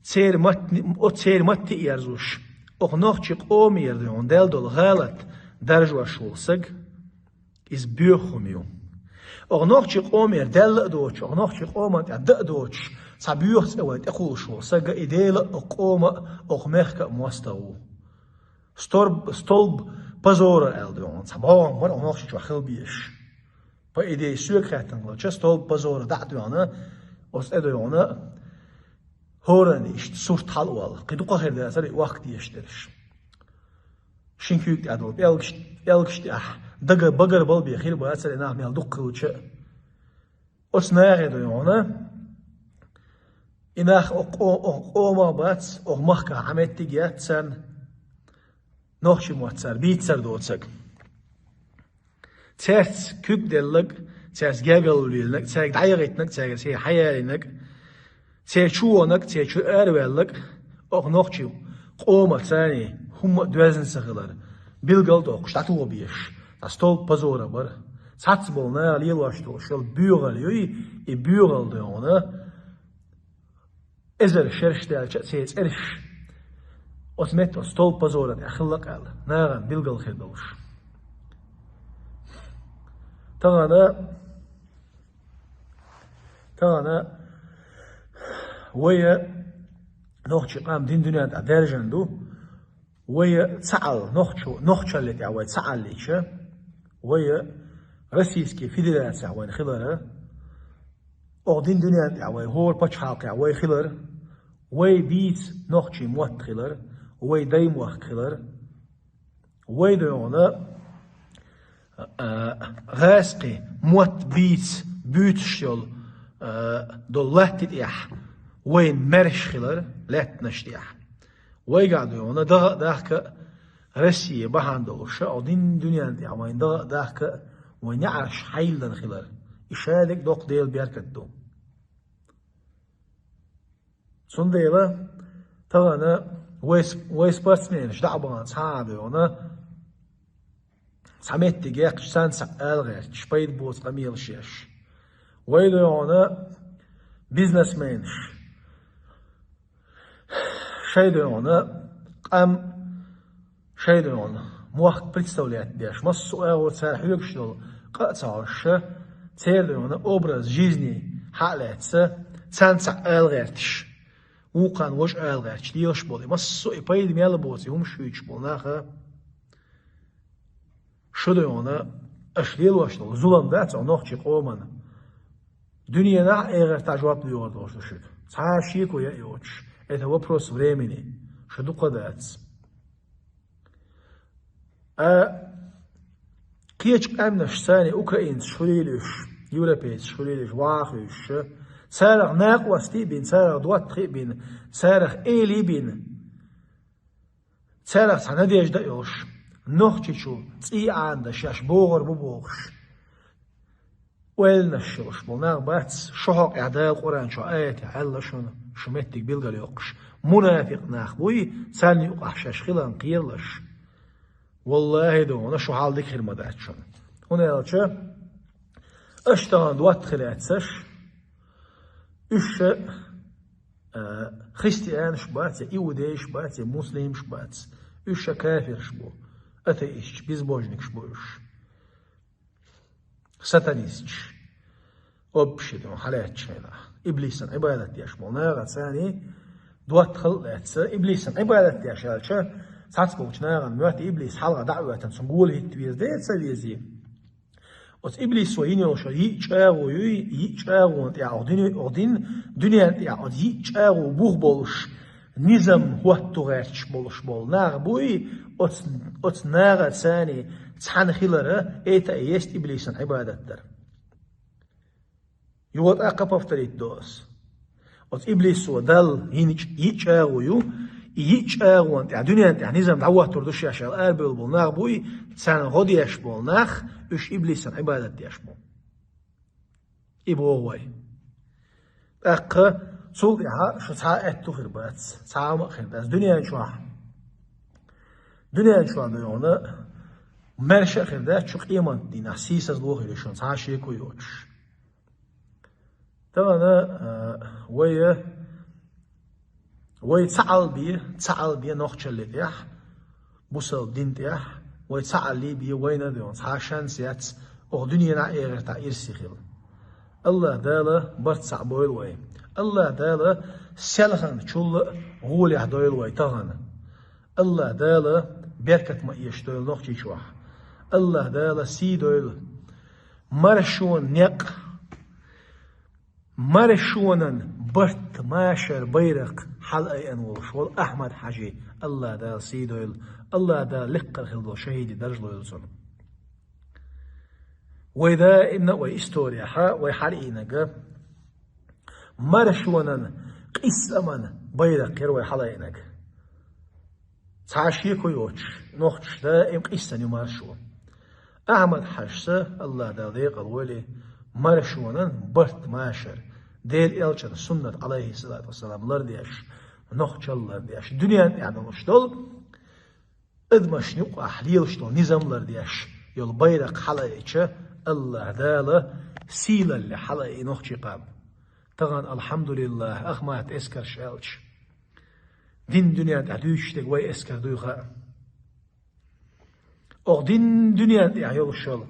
церан матте, оцу церан матте а ерзош, оха нохчи къомера дуй хьуна даьлла долу гӀалат даржош волу стаг, иза боьха хӀума ю. Оха нохчи къомера даьлла а доцуш, оха нохчи къоман тӀехь дан а доцуш, цхьа боьха цӀе вайн тӀекхуллуш волу стаг и Делан а, оха къоман а, оха мехкан а мостагӀа ву. Столб-, столб позора аьлла дуй хьуна, цхьа бӀогӀам бара оха нохчийчохь хила безаш. По идее, соьга хаьттина хилча, столб позора дӀа а дуй хьуна, оцу тӀе дуй хьуна, хӀоранна иштта сурт хьала а волу, кхин дукха хир дацара и охка дезаш дерш. Шина куьйга тӀехь долу пӀелгаш, пӀелгаш тӀехь дага-, багарбала бен хир бацара и нах мел дукха хилча а. Оцу нахе дуй хьуна, и нах оха къо-, оха къомах бац, оха махкахь Ӏан меттиг яц царна, нохчи мотт цара бийцар доцург. Цаьрца куьг делларг, цаьрца гергарло лелийнарг, цаьрга дӀаяхийтинарг, цаьрга сий хьаялийнарг, церан чу вонарг, церан чуьра араваьлларг, оха нохчи къоман царний хӀумма а доьзна ца хилар, билгал а доккхуш, дӀатоха безаш, цхьа столб позора бара. Цхьацца болу наха лелош долуш йолу боьхалла юй, и боьхалла дуй хьуна, эзар шераш даьлча а церан цӀераш оцу метта оцу столб позора тӀехь хилла-кх аьлла, нахана билгал хир долуш. Тахана, тахана вай нохчи къам дин дуьнен тӀехь даьржина ду, вай цхьаалла, нохчо-, нохчалли тӀехь вай цхьааллича, вай Российский Федерацехь вайн хилара, оха дин дуьнен тӀехь вай, хӀора пачхьалкхехь вай хилар, вай бийца нохчий мотт хилар, вай даймохк хилар, вай дуй хьуна, а, гӀазкхийн мотт бийца буьйцуш йолу, а, долу латта тӀехь вайн маьрша хилар, лаьттанаш тӀехь. Вайгахь дуй хьуна дагӀа а дахка а, Россия бахьана долуш, оха дин дуьнен тӀехь вайн дагӀа а дахка а, вайн неӀарш хьайиллина хилар. И шадерг доккха Делан беркат ду. Цундела тахана вай с-, вай спортсменаш дӀа а бахана цхьа а дуй хьуна, цхьа меттиг яьккхича, царна цхьаъ ала гӀерташ, пайда боцу къамелаш еш. Вай дуй хьуна бизнесменаш, шайн дуй хьуна къам, шайн дуй хьуна мохк представлять деш, массо а агӀор цара хьоьгуш долу къа а ца хьожуш, церан дуй хьуна образ жизни хьа а лаьцна, царна цхьаъ ала гӀерташ, вукхарна важа ала гӀерташ лелаш болу, и массо а и пайда мел боцу и хӀумаш хуьйцуш болу наха, шу дуй хьуна, аша лелош долу зулам дац оха нохчи къомана? Дуьненахь а, эхартахь а жоп лоьхур долуш ду шуьга. Цхьа а шеко ян йоцуш. Это вопрос времени. Шу дукха дац. А кхечу къаьмнаш царний украинцаш хуьлийла уьш, европейцаш хуьлийла уьш, ваха хуьйшуш, царах накъостий а бина, царах доттагӀий а бина, царах элий а бина, царах цхьа надежда а йолуш, Нохчийчу цӀий Ӏанадаш шаьш богӀур бу бохуш, ойланаш йолуш болу нах бац, шу хьокъехь Дала Къуръан чохь аятехь аьлла шуна, шу меттиг билгалйоккхуш. Мунафикъ нах буй, царна юкъахь шаьш хиларна кхералаш. Валлахьи, дуй хьуна, шу хьал дика хир ма дац шуна. ХӀунда аьлча аша тахана доттагӀий хир яц аш, уьш ша, а, христианаш бац, я иудейш бац, я муслимаш бац. Уьш ша кафираш бу, атеисташ, безбожникаш бу уьш. Сатанисташ. Общий, хьалаьцча хьайна. Иблисан Ӏибадат деш болу нагӀа царний доттагӀал а лаьцна, иблисан Ӏибадат деш аьлча, цхьацца болчу нагӀана моьтту иблис хьалха дӀа а оьттина, цунна гола хӀитта веза, де а ца везий. Оцу иблисо йина йолуш йиъ чӀагӀо юй, йиъ чӀагӀонан тӀехь, оха дуьне-, оха дин-, дуьненна тӀехь оцу йиъ чӀагӀо бух болуш, низам хӀотто гӀерташ болуш болу нах буй, оцу, оцу нагӀа царний цхьаьна хилара, это и есть иблисан Ӏибадат дар. Юха тӀаккха повторить до ас. Оцу иблисо Далла йинчу йиъ чӀагӀо ю, и йиъ чӀагӀонан тӀехь, дуьненна тӀехь низам дӀахӀоттур ду шаьш аьлла арабевлла болу нах буй, царна гӀо деш болу нах, уьш иблисан Ӏибадат деш бу. И боху вай. ТӀаккха цул тӀаьхьа шу цхьа а аьтту хир бац, цхьа а хӀума а хир дац. Дуьнен чохь, дуьнен чохь ду йогӀна, маьрша а хир дац, чу къемат дийнахь сийсазло хир ю шуна, цхьа а шеко йоцуш. Тахана, а, вай, вай цхьаалбе, цхьаалбе нохчалле тӀехь, бусалба дин тӀехь, вай цхьаалле бе вайна а доьгӀна, цхьа а шанс яц, оха дуьненахь а, эхартахь а ирсе хила. АллахӀ Дала барт цхьаъ бойла вай. АллахӀ Дала селхана чул а гӀолехь дойла вай тахана. АллахӀ Дала беркат ма эшадойла Нохчийчохь. АллахӀ Дала сий дойла. Маршонан некъ, маршонан барт, машар байракх хьалаайъина волуш волу Ахьмад-Хьаьжи, АллахӀ Дала сий дойла, АллахӀ Дала лекха хила долу шахӀидийн даржа лойла цунна. Вай даимна а вай историяхь вай хьалаайинарг маршонан, къийсаман байракх яра вай хьалаайинарг. Цхьа а шеко йоцуш, нохчаша даим къийсина ю маршо. Ахьмад-Хьаьжас, АллахӀ Дала декъала войла, маршонан барт, машар, Делан Элчанан суннат, Ӏалайхиссалату вассалам, лардеш, нохчалла лардеш, дуьненна тӀехь долуш долу адамашна юкъахь лелаш долу низам лардеш йолу байракх хьалаайча, АллахӀ Дала сийлалле хьалаайина нохчийн къам. Тахана, алхьамдулиллахӀ, ахмат эскарш аьлча, дин дуьненна тӀехь дуьйцуш дерг вай эскар дуй хаьа. Оха дин дуьненна тӀехь йолуш йолу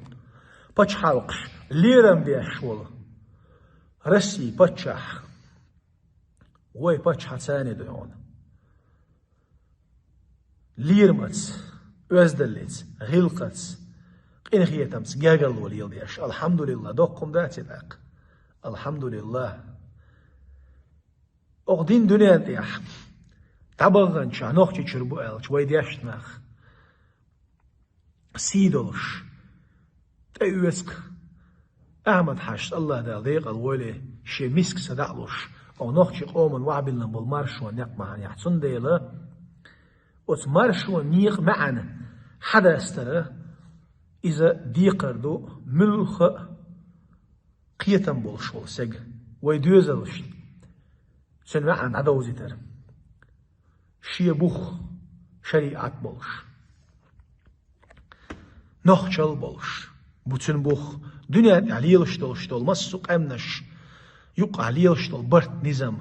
пачхьалкхаш лерам беш волу Россин паччахь, вай паччахьан царна а доьгӀна. Лерамца, оьздаллица, гӀиллакхца, къинхетамца гергарло леладеш. АлхьамдулиллахӀ, доккха хӀума дац и тӀаккха. АлхьамдулиллахӀ. Оха дин дуьненна тӀехь дӀабаханчохь Нохчийчуьра бу аьлча, вай дешна нах сий долуш, тӀеоьцуш, Ахьмад-Хьаьжас, АллахӀ Дала декъала войла, шен миска са дӀа а луш, оха нохчийн къоман вахьабиллина болу маршонан некъ бахьанехь. Цундела оцу маршонан некъан маьӀна хьадастара иза декхар ду муьлхха а кхетам болуш волу стаг, вай доьзалшна цуьнан маьӀна дӀадовзийтар. Шен бух шариӀат болуш, нохчалла болуш бу цуьнан бух, дуьненна тӀехь лелаш долуш долу массо а къаьмнаш юкъахь лелаш долу барт, низам,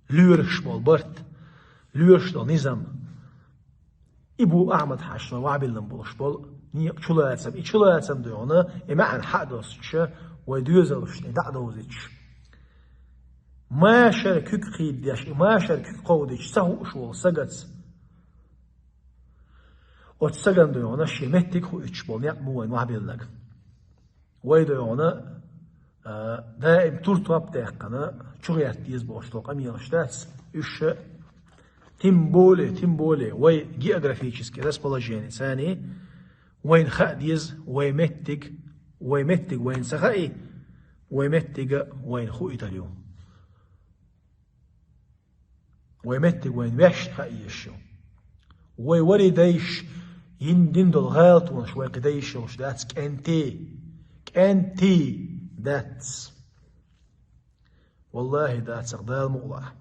лоьраш болу барт, лоьраш долу низам. И бу Ахьмад-Хьаьжас вахьабиллина болуш болу некъан чулацам. И чулацам доьгӀна, и маьӀна хьа а доссуш, вай доьзалшна и дӀа а довзуьйтуш, машар куьг кхийдадеш, и машар куьг кховдуьйтуш ца хууш волу стагаца, оцу стагана доьгӀна шен меттиг хууьйтуш болу некъ бу вайна вахьабиллинарг. Вай доьгӀна, а, даим тур-топ даьккхина, чугӀерта деза бохуш долу къамелаш дац, уьш, тем более, тем более, вай географический расположени царний, вайна хаа деза, вай меттиг, вай меттиг вайна ца хаий, вай меттиг вайна хуийтар ю. Вай меттиг вайна ваьшна хаа езаш ю. Вай вари дайша йина дина долу гӀалатонаш вай кхин дайша йолуш дац, кӀентий, кӀентий дац. ВаллахӀи, дацахь, Дала мукъалахь.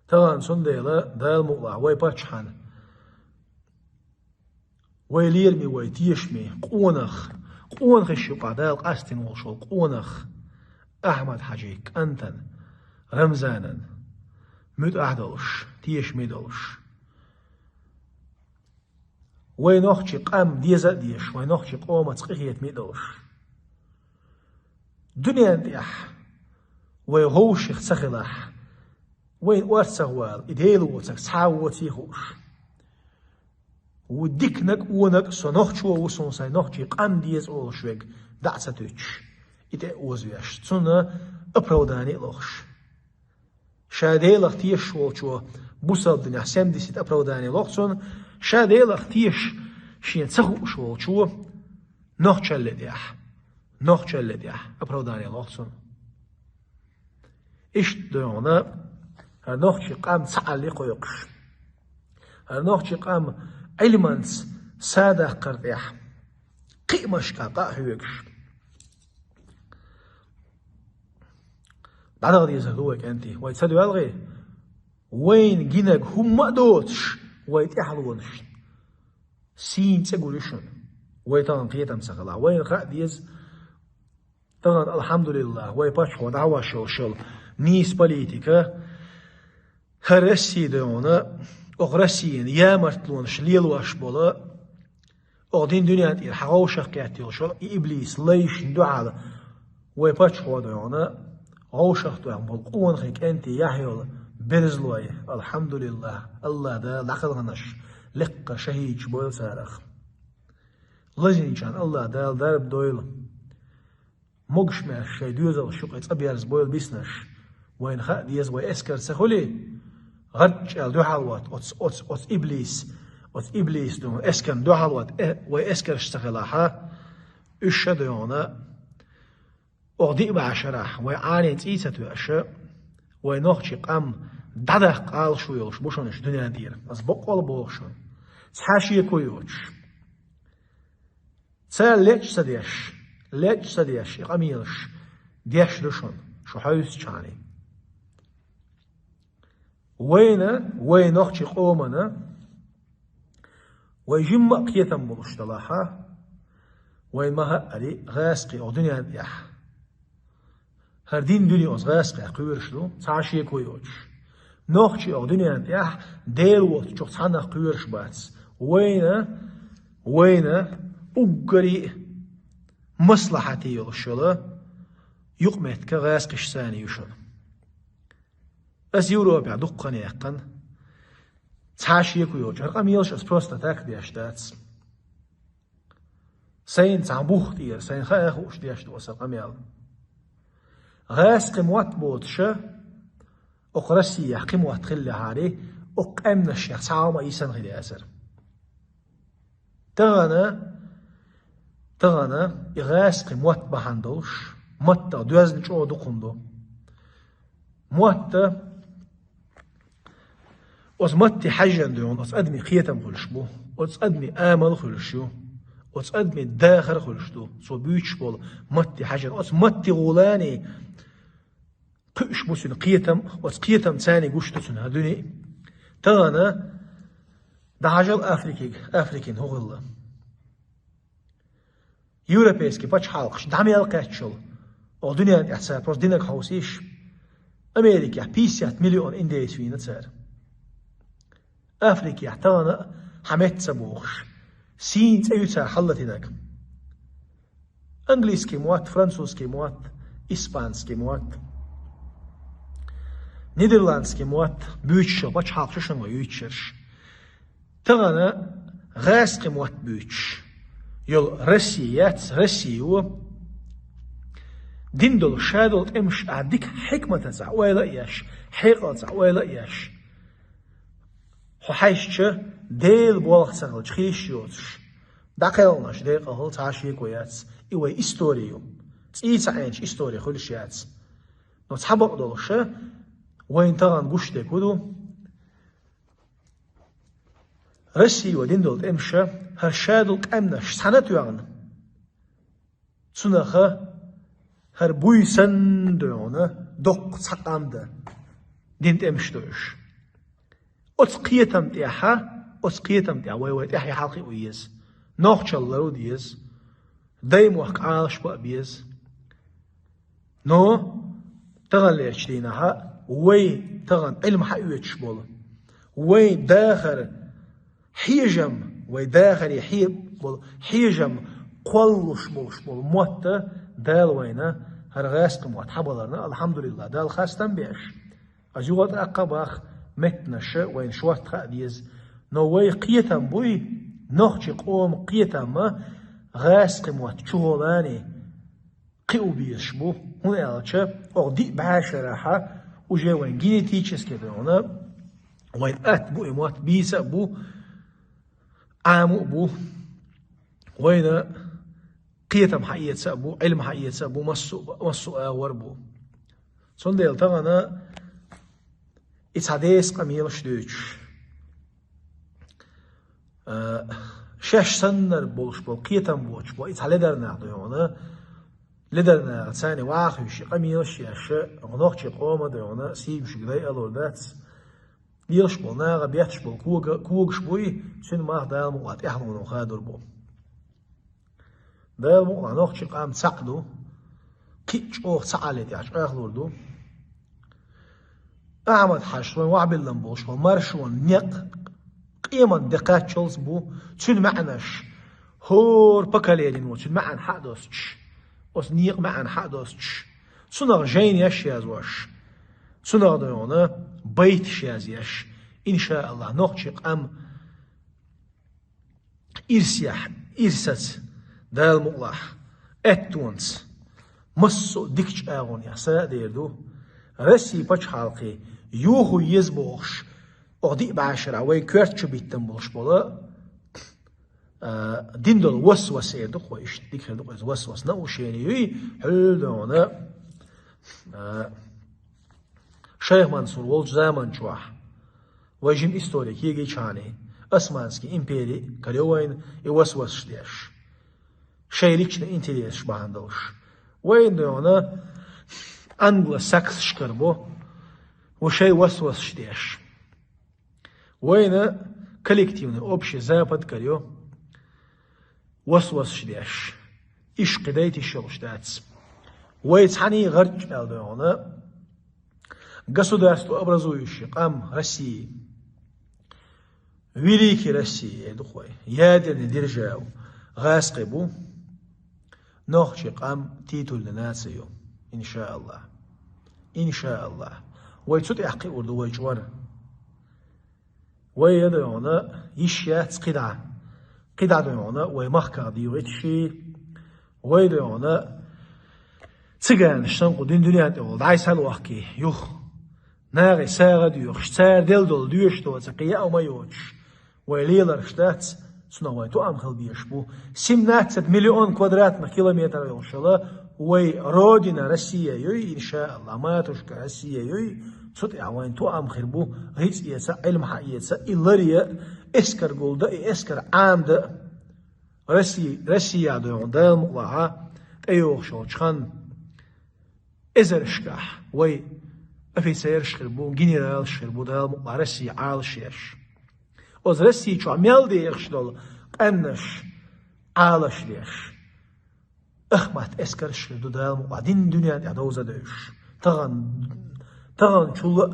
Тахана цундела, Дала мукъалахь, вай паччахьна, вай лераме, вай тешаме къонах, къонахий, шуьга Дала къастийна волуш волу къонах, Ахьмад-Хьаьжин кӀантана, Рамзанан, муьтӀахь долуш, тешаме долуш. Вай нохчий къам деза а дезаш, вай нохчий къомаца къинхетаме а долуш. Дуьнен тӀехь вай гӀовшах ца хилахь, вайна орцах вала, и Дела воцург цхьа а воций хууш. Ву диканиг а, вониг а со нохчо ву, суна сайн нохчий къам деза олуш верг дӀа а ца туьттуш. И тӀе а озавеш, цунна оправдание а лохуш. Ша Делах тешаш волчо бусалба динехь семьдесят оправдание лоху цунна, ша Делах тешаш шена ца хууш волчо нохчалле тӀехь, нохчалле тӀехь оправдание лоху цунна. Иштта дуьйна, хӀара нохчий къам цхьаалле кхойкхуш, хӀара нохчий къам Ӏилманца садаккхар тӀехь, кхиамашка къа а хьоьгуш. ДӀадала дезар ду вай, кӀентий, вай ца доьлхий, вайна гинарг хӀумма а доцуш, вай тӀаьхьалонаш сийна цӀе гур ю шуна. Вай тахана кхетам ца хилахь, вайна хаа деза, тахана, алхьамдулиллахӀ, вай паччахьо дӀахьош йолуш йолу нийса политика, хӀара Россия дуьйна, окху Россина ямартлонаш лелош болу, окху дин дуьнен тӀера хьан гӀовшах кхетта йолуш йолу и иблис лайшна дуьхьал вай паччахьо дуьйна, гӀовшах тоьхна болу къонахий, кӀентий, яхь йолу берзалой, алхьамдулиллахӀ, АллахӀ Дала дӀакхелхинарш лекха шахӀидаш бойла царах. Лазийначарна АллахӀ Дала дарба дойла. Могуш-маьрша шайн доьзалш юкъе цӀа берза бойла биснарш. Вайна хаа деза, вай эскар ца хуьлий, гӀарчӀ аьлла дуьхьал ватта оцу, оцу, оцу иблис, оцу иблис дуьйна эскарна дуьхьал ватта, э, вай эскарш ца хилахь, уьш ша дуьйна, окху диъ бӀе шарахь вай Ӏанин цӀий ца тоьуш, вай нохчий къам дӀадаккха Ӏалашо йолуш бу шуна уьш дуьнен тӀера. Аса баккъалла боху шуна, цхьа шеко йоцуш. Цара лечкъа ца деш, лечкъа ца деш, и къамелаш деш ду шуна, шу хьовсучхьаний. Вайна, вай нохчий къомана, вай жимма а кхетам болуш делахь, вайн ма-хаъара гӀазкхий окху дуьнен тӀехь. ХӀара дин дуьне оцу гӀазкхех кхоьруш ду, цхьа а шеко йоцуш. Нохчий окху дуьнен тӀехь Дела воцучух цхьаннах кхоьруш бац. Вайна, вайна уггаре а маслахьате йолуш йолу юкъаметтиг гӀазкхашца ю шуна. Ас Европехь дуккха хан яьккхина, цхьа а шеко йоцуш, хӀара къамелаш ас просто так деш дац. Сайна цхьа бух тӀера, сайна хаа хууш деш ду аса къамел. ГӀазкхи мотт боцуша, окху Россехь кхин мотт хиллехьара, окху къаьмнашех цхьа а ма йисина хир яцара. Тахана, тахана и гӀазкхи мотт бахьана долуш, маттах доьзна чӀогӀа дукха хӀума ду. Мотта Оцу матте хьаьжжина дуьйна оцу адамийн кхетам хуьлуш бу, оцу адамийн амал хуьлуш ю, оцу адамийн дахар хуьлуш ду, цо буьйцуш болу матте хьаьжжина. Оцу матте гӀулани кхуьуш бу цуьнан кхетам, оцу кхетам царний гуш ду цуьнан хӀара дуьне. Тахана дӀахьажал Африкига, Африкин хӀу хилла. Европейский пачхьалкхаш дӀа мел кхаьччул, оха дуьнен тӀехь цара просто динарг хьовсийша, Америкехь пятьдесят миллион индейс вийна цара. Африкехь тахана а хьан метта ца бохуш, сийна цӀе ю цара хьаллатинарг. Английский мотт, французский мотт, испанский мотт, нидерландский мотт, буьйцуш йолу пачхьалкхаш ю шуна вай юьйцуш ерш. Тахана гӀазкхи мотт буьйцуш йолу Россия яц, Россия ю. Дин долу ша долу тӀемаш а дика хьикматаца ойла а еш, хьекъалца ойла а еш. Хьо хьаьжча, Делан болх ца хилча, хийш йоцуш. ДӀакхелхинарш декъал хила цхьа а шеко яц. И вай истори ю. ЦӀий ца Ӏеначу истори хуьлуш яц. Но цхьа бакъ долуша, вайна тахана гуш дерг хӀун ду? Россия вай дин долу тӀемаша, хӀара ша долу къаьмнаш цхьаьна а тоьхна, цунаха хӀара буй санна доьгӀна доккха цхьа къам дан дин тӀемаш ду уьш. Оцу кхетам тӀехьа, оцу кхетам тӀехь вай, вай тӀаьхье хьалхе а ву еза, нохчалла лару деза, даймохк Ӏалашбан а беза. Но таханлерчу дийнахьа вай тахана Ӏилма хьаоьцуш болу, вай дахар хьежам, Вай дахаре хье-, бол-, хьежам кхоллуш болуш болу мотт Дала вайна хӀара гӀаскхи мотт хьабаларна, алхьамдулиллахӀ, Далла хастам беш. Ас юха тӀаккха бах, меттанаша вайна шортта хаа деза. Но вай кхетам буй, нохчи къома кхетамма гӀаскхи мотт чугӀолани кхиъу безаш бу. ХӀунда аьлча, оха диъ бӀаьшарахьа уже вайн генетически дойгӀуна, вайн атта бу и мотт, бийца а бу, Ӏаму а бу, вайна кхетам хьаэца а бу, Ӏилма хьаэца а бу, массо а, массо а агӀор бу. Цундела тахана и цхьа деса къамелаш дуьйцуш, а, шаьш саннар болуш болу кхетам боцуш болу и цхьа ледар нах дойгӀуна, ледар наха царна вахуьйши къамелаш еш, нохчи къома дойгӀуна, сиймашиг дай алур дац, лелаш болу наха бетташ болу кога-, когаш буй, цуьнан мах Дала мукъа тӀаьхьалонан хадур бу. Дала мукъа нохчи къам цхьаъ ду, кхин а чӀогӀа цхьаъ ле тӀехь чӀагӀлур ду. Ахьмад-Хьаьжас вайн вахьбиллам болуш ван маршонан некъ къеман де кхаччалц бу, цуьнан маьӀнаш хӀора поколенино цуьнан маьӀна хьаъ доцуш, оцу некъа маьӀна хьаъ доцуш, цунах жайнаш язъеш, цунах дойгӀуна байташ язъеш, иншааллахӀ, нохчи къам ирсехь, ирсаца, Дала мукъалахь, аьттонца, массо а дикачу агӀонехь са а дер ду. Россия пачхьалкхе юху еза бохуш, оха диъ бӀаьшарахь вай коьрта чу биттам болуш болу, а, дин долу васвас эр ду-кх вай, иштта дика хир ду-кх иза, васвас наушени юй, хьуьлдона, а, Шайх Мансур волчу заман чохь, вай жима историк йигичхьана, Османский импери карайо вайна и васвасаш деш. Шайн личный интересаш бахьана долуш. Вайна дойгӀуна англосаксаш карабо, ва шайн васвасаш деш. Вайна коллективный общий запад карайо, васвасаш деш. Иш кхидайта йиш йолуш дац. Вай цхьаьний гӀарчӀ аьлла дойгӀуна, государство образующий къам России, великий России, эр ду-кх вай, ядерный держава, гӀаскхи бу, нохчи къам титульный наци ю, иншааллахӀ. ИншааллахӀ. Вай цу тӀехь кхиур ду вай чкъор. Вай я дойгӀуна йиш яц кхидӀа. КхидӀа дойгӀуна вай махках дийгӀиташи, вай дойгӀуна циганаш санна кху дин дуьнен тӀехула дӀай схьалохкий, юха нахе сагӀа доьхуш, цара делла долу доьшуш доцу кхин яа ма йоцуш, вай леларш дац, цунах вайн тоам хила безаш бу. Семнадцать миллион квадратных километр йолуш йолу вай родина Россия юй, иншааллахӀ, матушка Россия юй, цу тӀехь вайн тоам хир бу, рицкъ эца, Ӏилма хьаэца, и ларъян, эскар гулдан, и эскар Ӏамадан. Россия, Россия дойгӀуна Дала мукъалахь тӀейогӀуш йолчу ханна эзаршкахь вай офицераш хир бу, генералаш хир бу, Дала мукъалахь, Россия Ӏалашъеш. Оцу Россия чохь мел дехаш долу къаьмнаш Ӏалашъеш. Ахмат эскарш хир ду, Дала мукъалахь, дин дуьнен тӀехь довза девзаш. Тахана, тахана чул а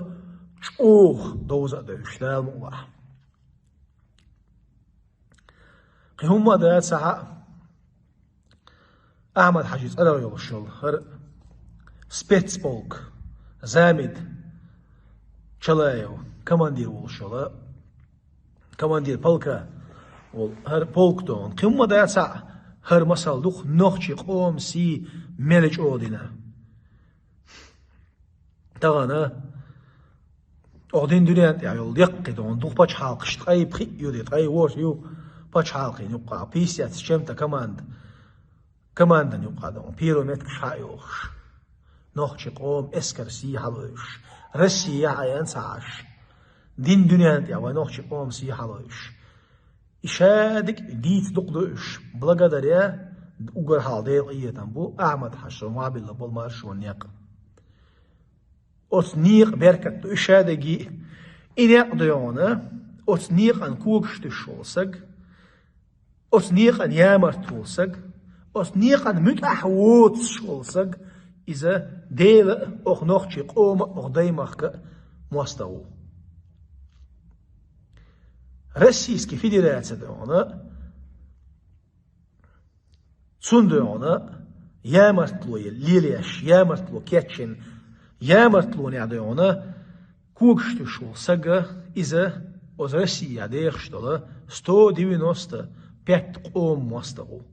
чӀогӀа довза а девзаш, Дала мукъалахь. Кхин хӀумма а дац хьа, Ахьмад-Хьаьжин цӀарах йолуш йолу хӀара спецполк, Замид Чалаев командир волуш йолу, командир полка волу хӀара полк дохуна. Кхин хӀумма а дац хьа, хӀара масал ду-кх нохчи къоман сий мел чӀогӀа дина. Тахана оха дин дуьнен тӀехь йолу деккхий дохуна, дукха пачхьалкхаш, ткъе пхиъ ю де, ткъе ворхӀ ю пачхьалкхийн юккъахь, пятьдесят с чем-то команда, командан юккъахь дохуна, первый меткаш хьа а йохуш. Нохчи къоман эскар сий хьалойуш. Россия яхьаян ца Ӏаш. Дин дуьнен тӀехь вай нохчи къоман сий хьалойуш. И шадерг дийца дукха ду уьш, благодаря уггар хьалха Делан къинхетам бу, Ахьмад-Хьаьжас мохь билла болу маршонан некъ. Оцу некъан беркат ду и шадерг. И некъ дойгӀуна, оцу некъан когаш туьйсуш волу саг, оцу некъан ямарта волу саг, оцу некъан муьтӀахь воцуш волу саг, иза Дела а, оха нохчи къома а, оха даймахка а мостагӀа ву. Российский Федерация дойгӀна, цун дойгӀна ямартло е лелеш, ямартло кечен, ямартлонехь дойгӀна когаш туьш волу сага, иза оцу Россия дехаш долу сто девяносто пять къоман мостагӀа ву.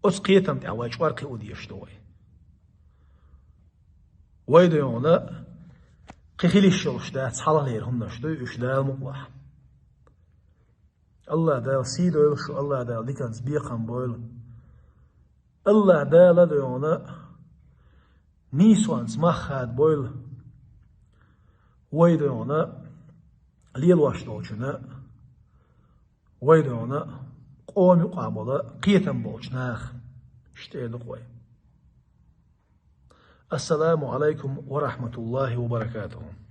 Оцу кхетам тӀехь вай чӀор кхио дезаш ду вай. Вай дойгӀна кхин хила йиш йолуш дац, хьалхалера хӀуманаш ду уьш, Дала мукъалахь. АллахӀ Дала сий дойла шу, АллахӀ Дала диканца бекхам бойла. АллахӀ Дала дойгӀна нийсонца мах хадабойла. Вай дойгӀна лелош долчунна, вай дойгӀна къоман юкъахь болу кхетам болчу наха. Иштта эр ду-кх вай. Ассаламу Ӏалайкум ва рахьматуллахӀи ва баракатухӀу.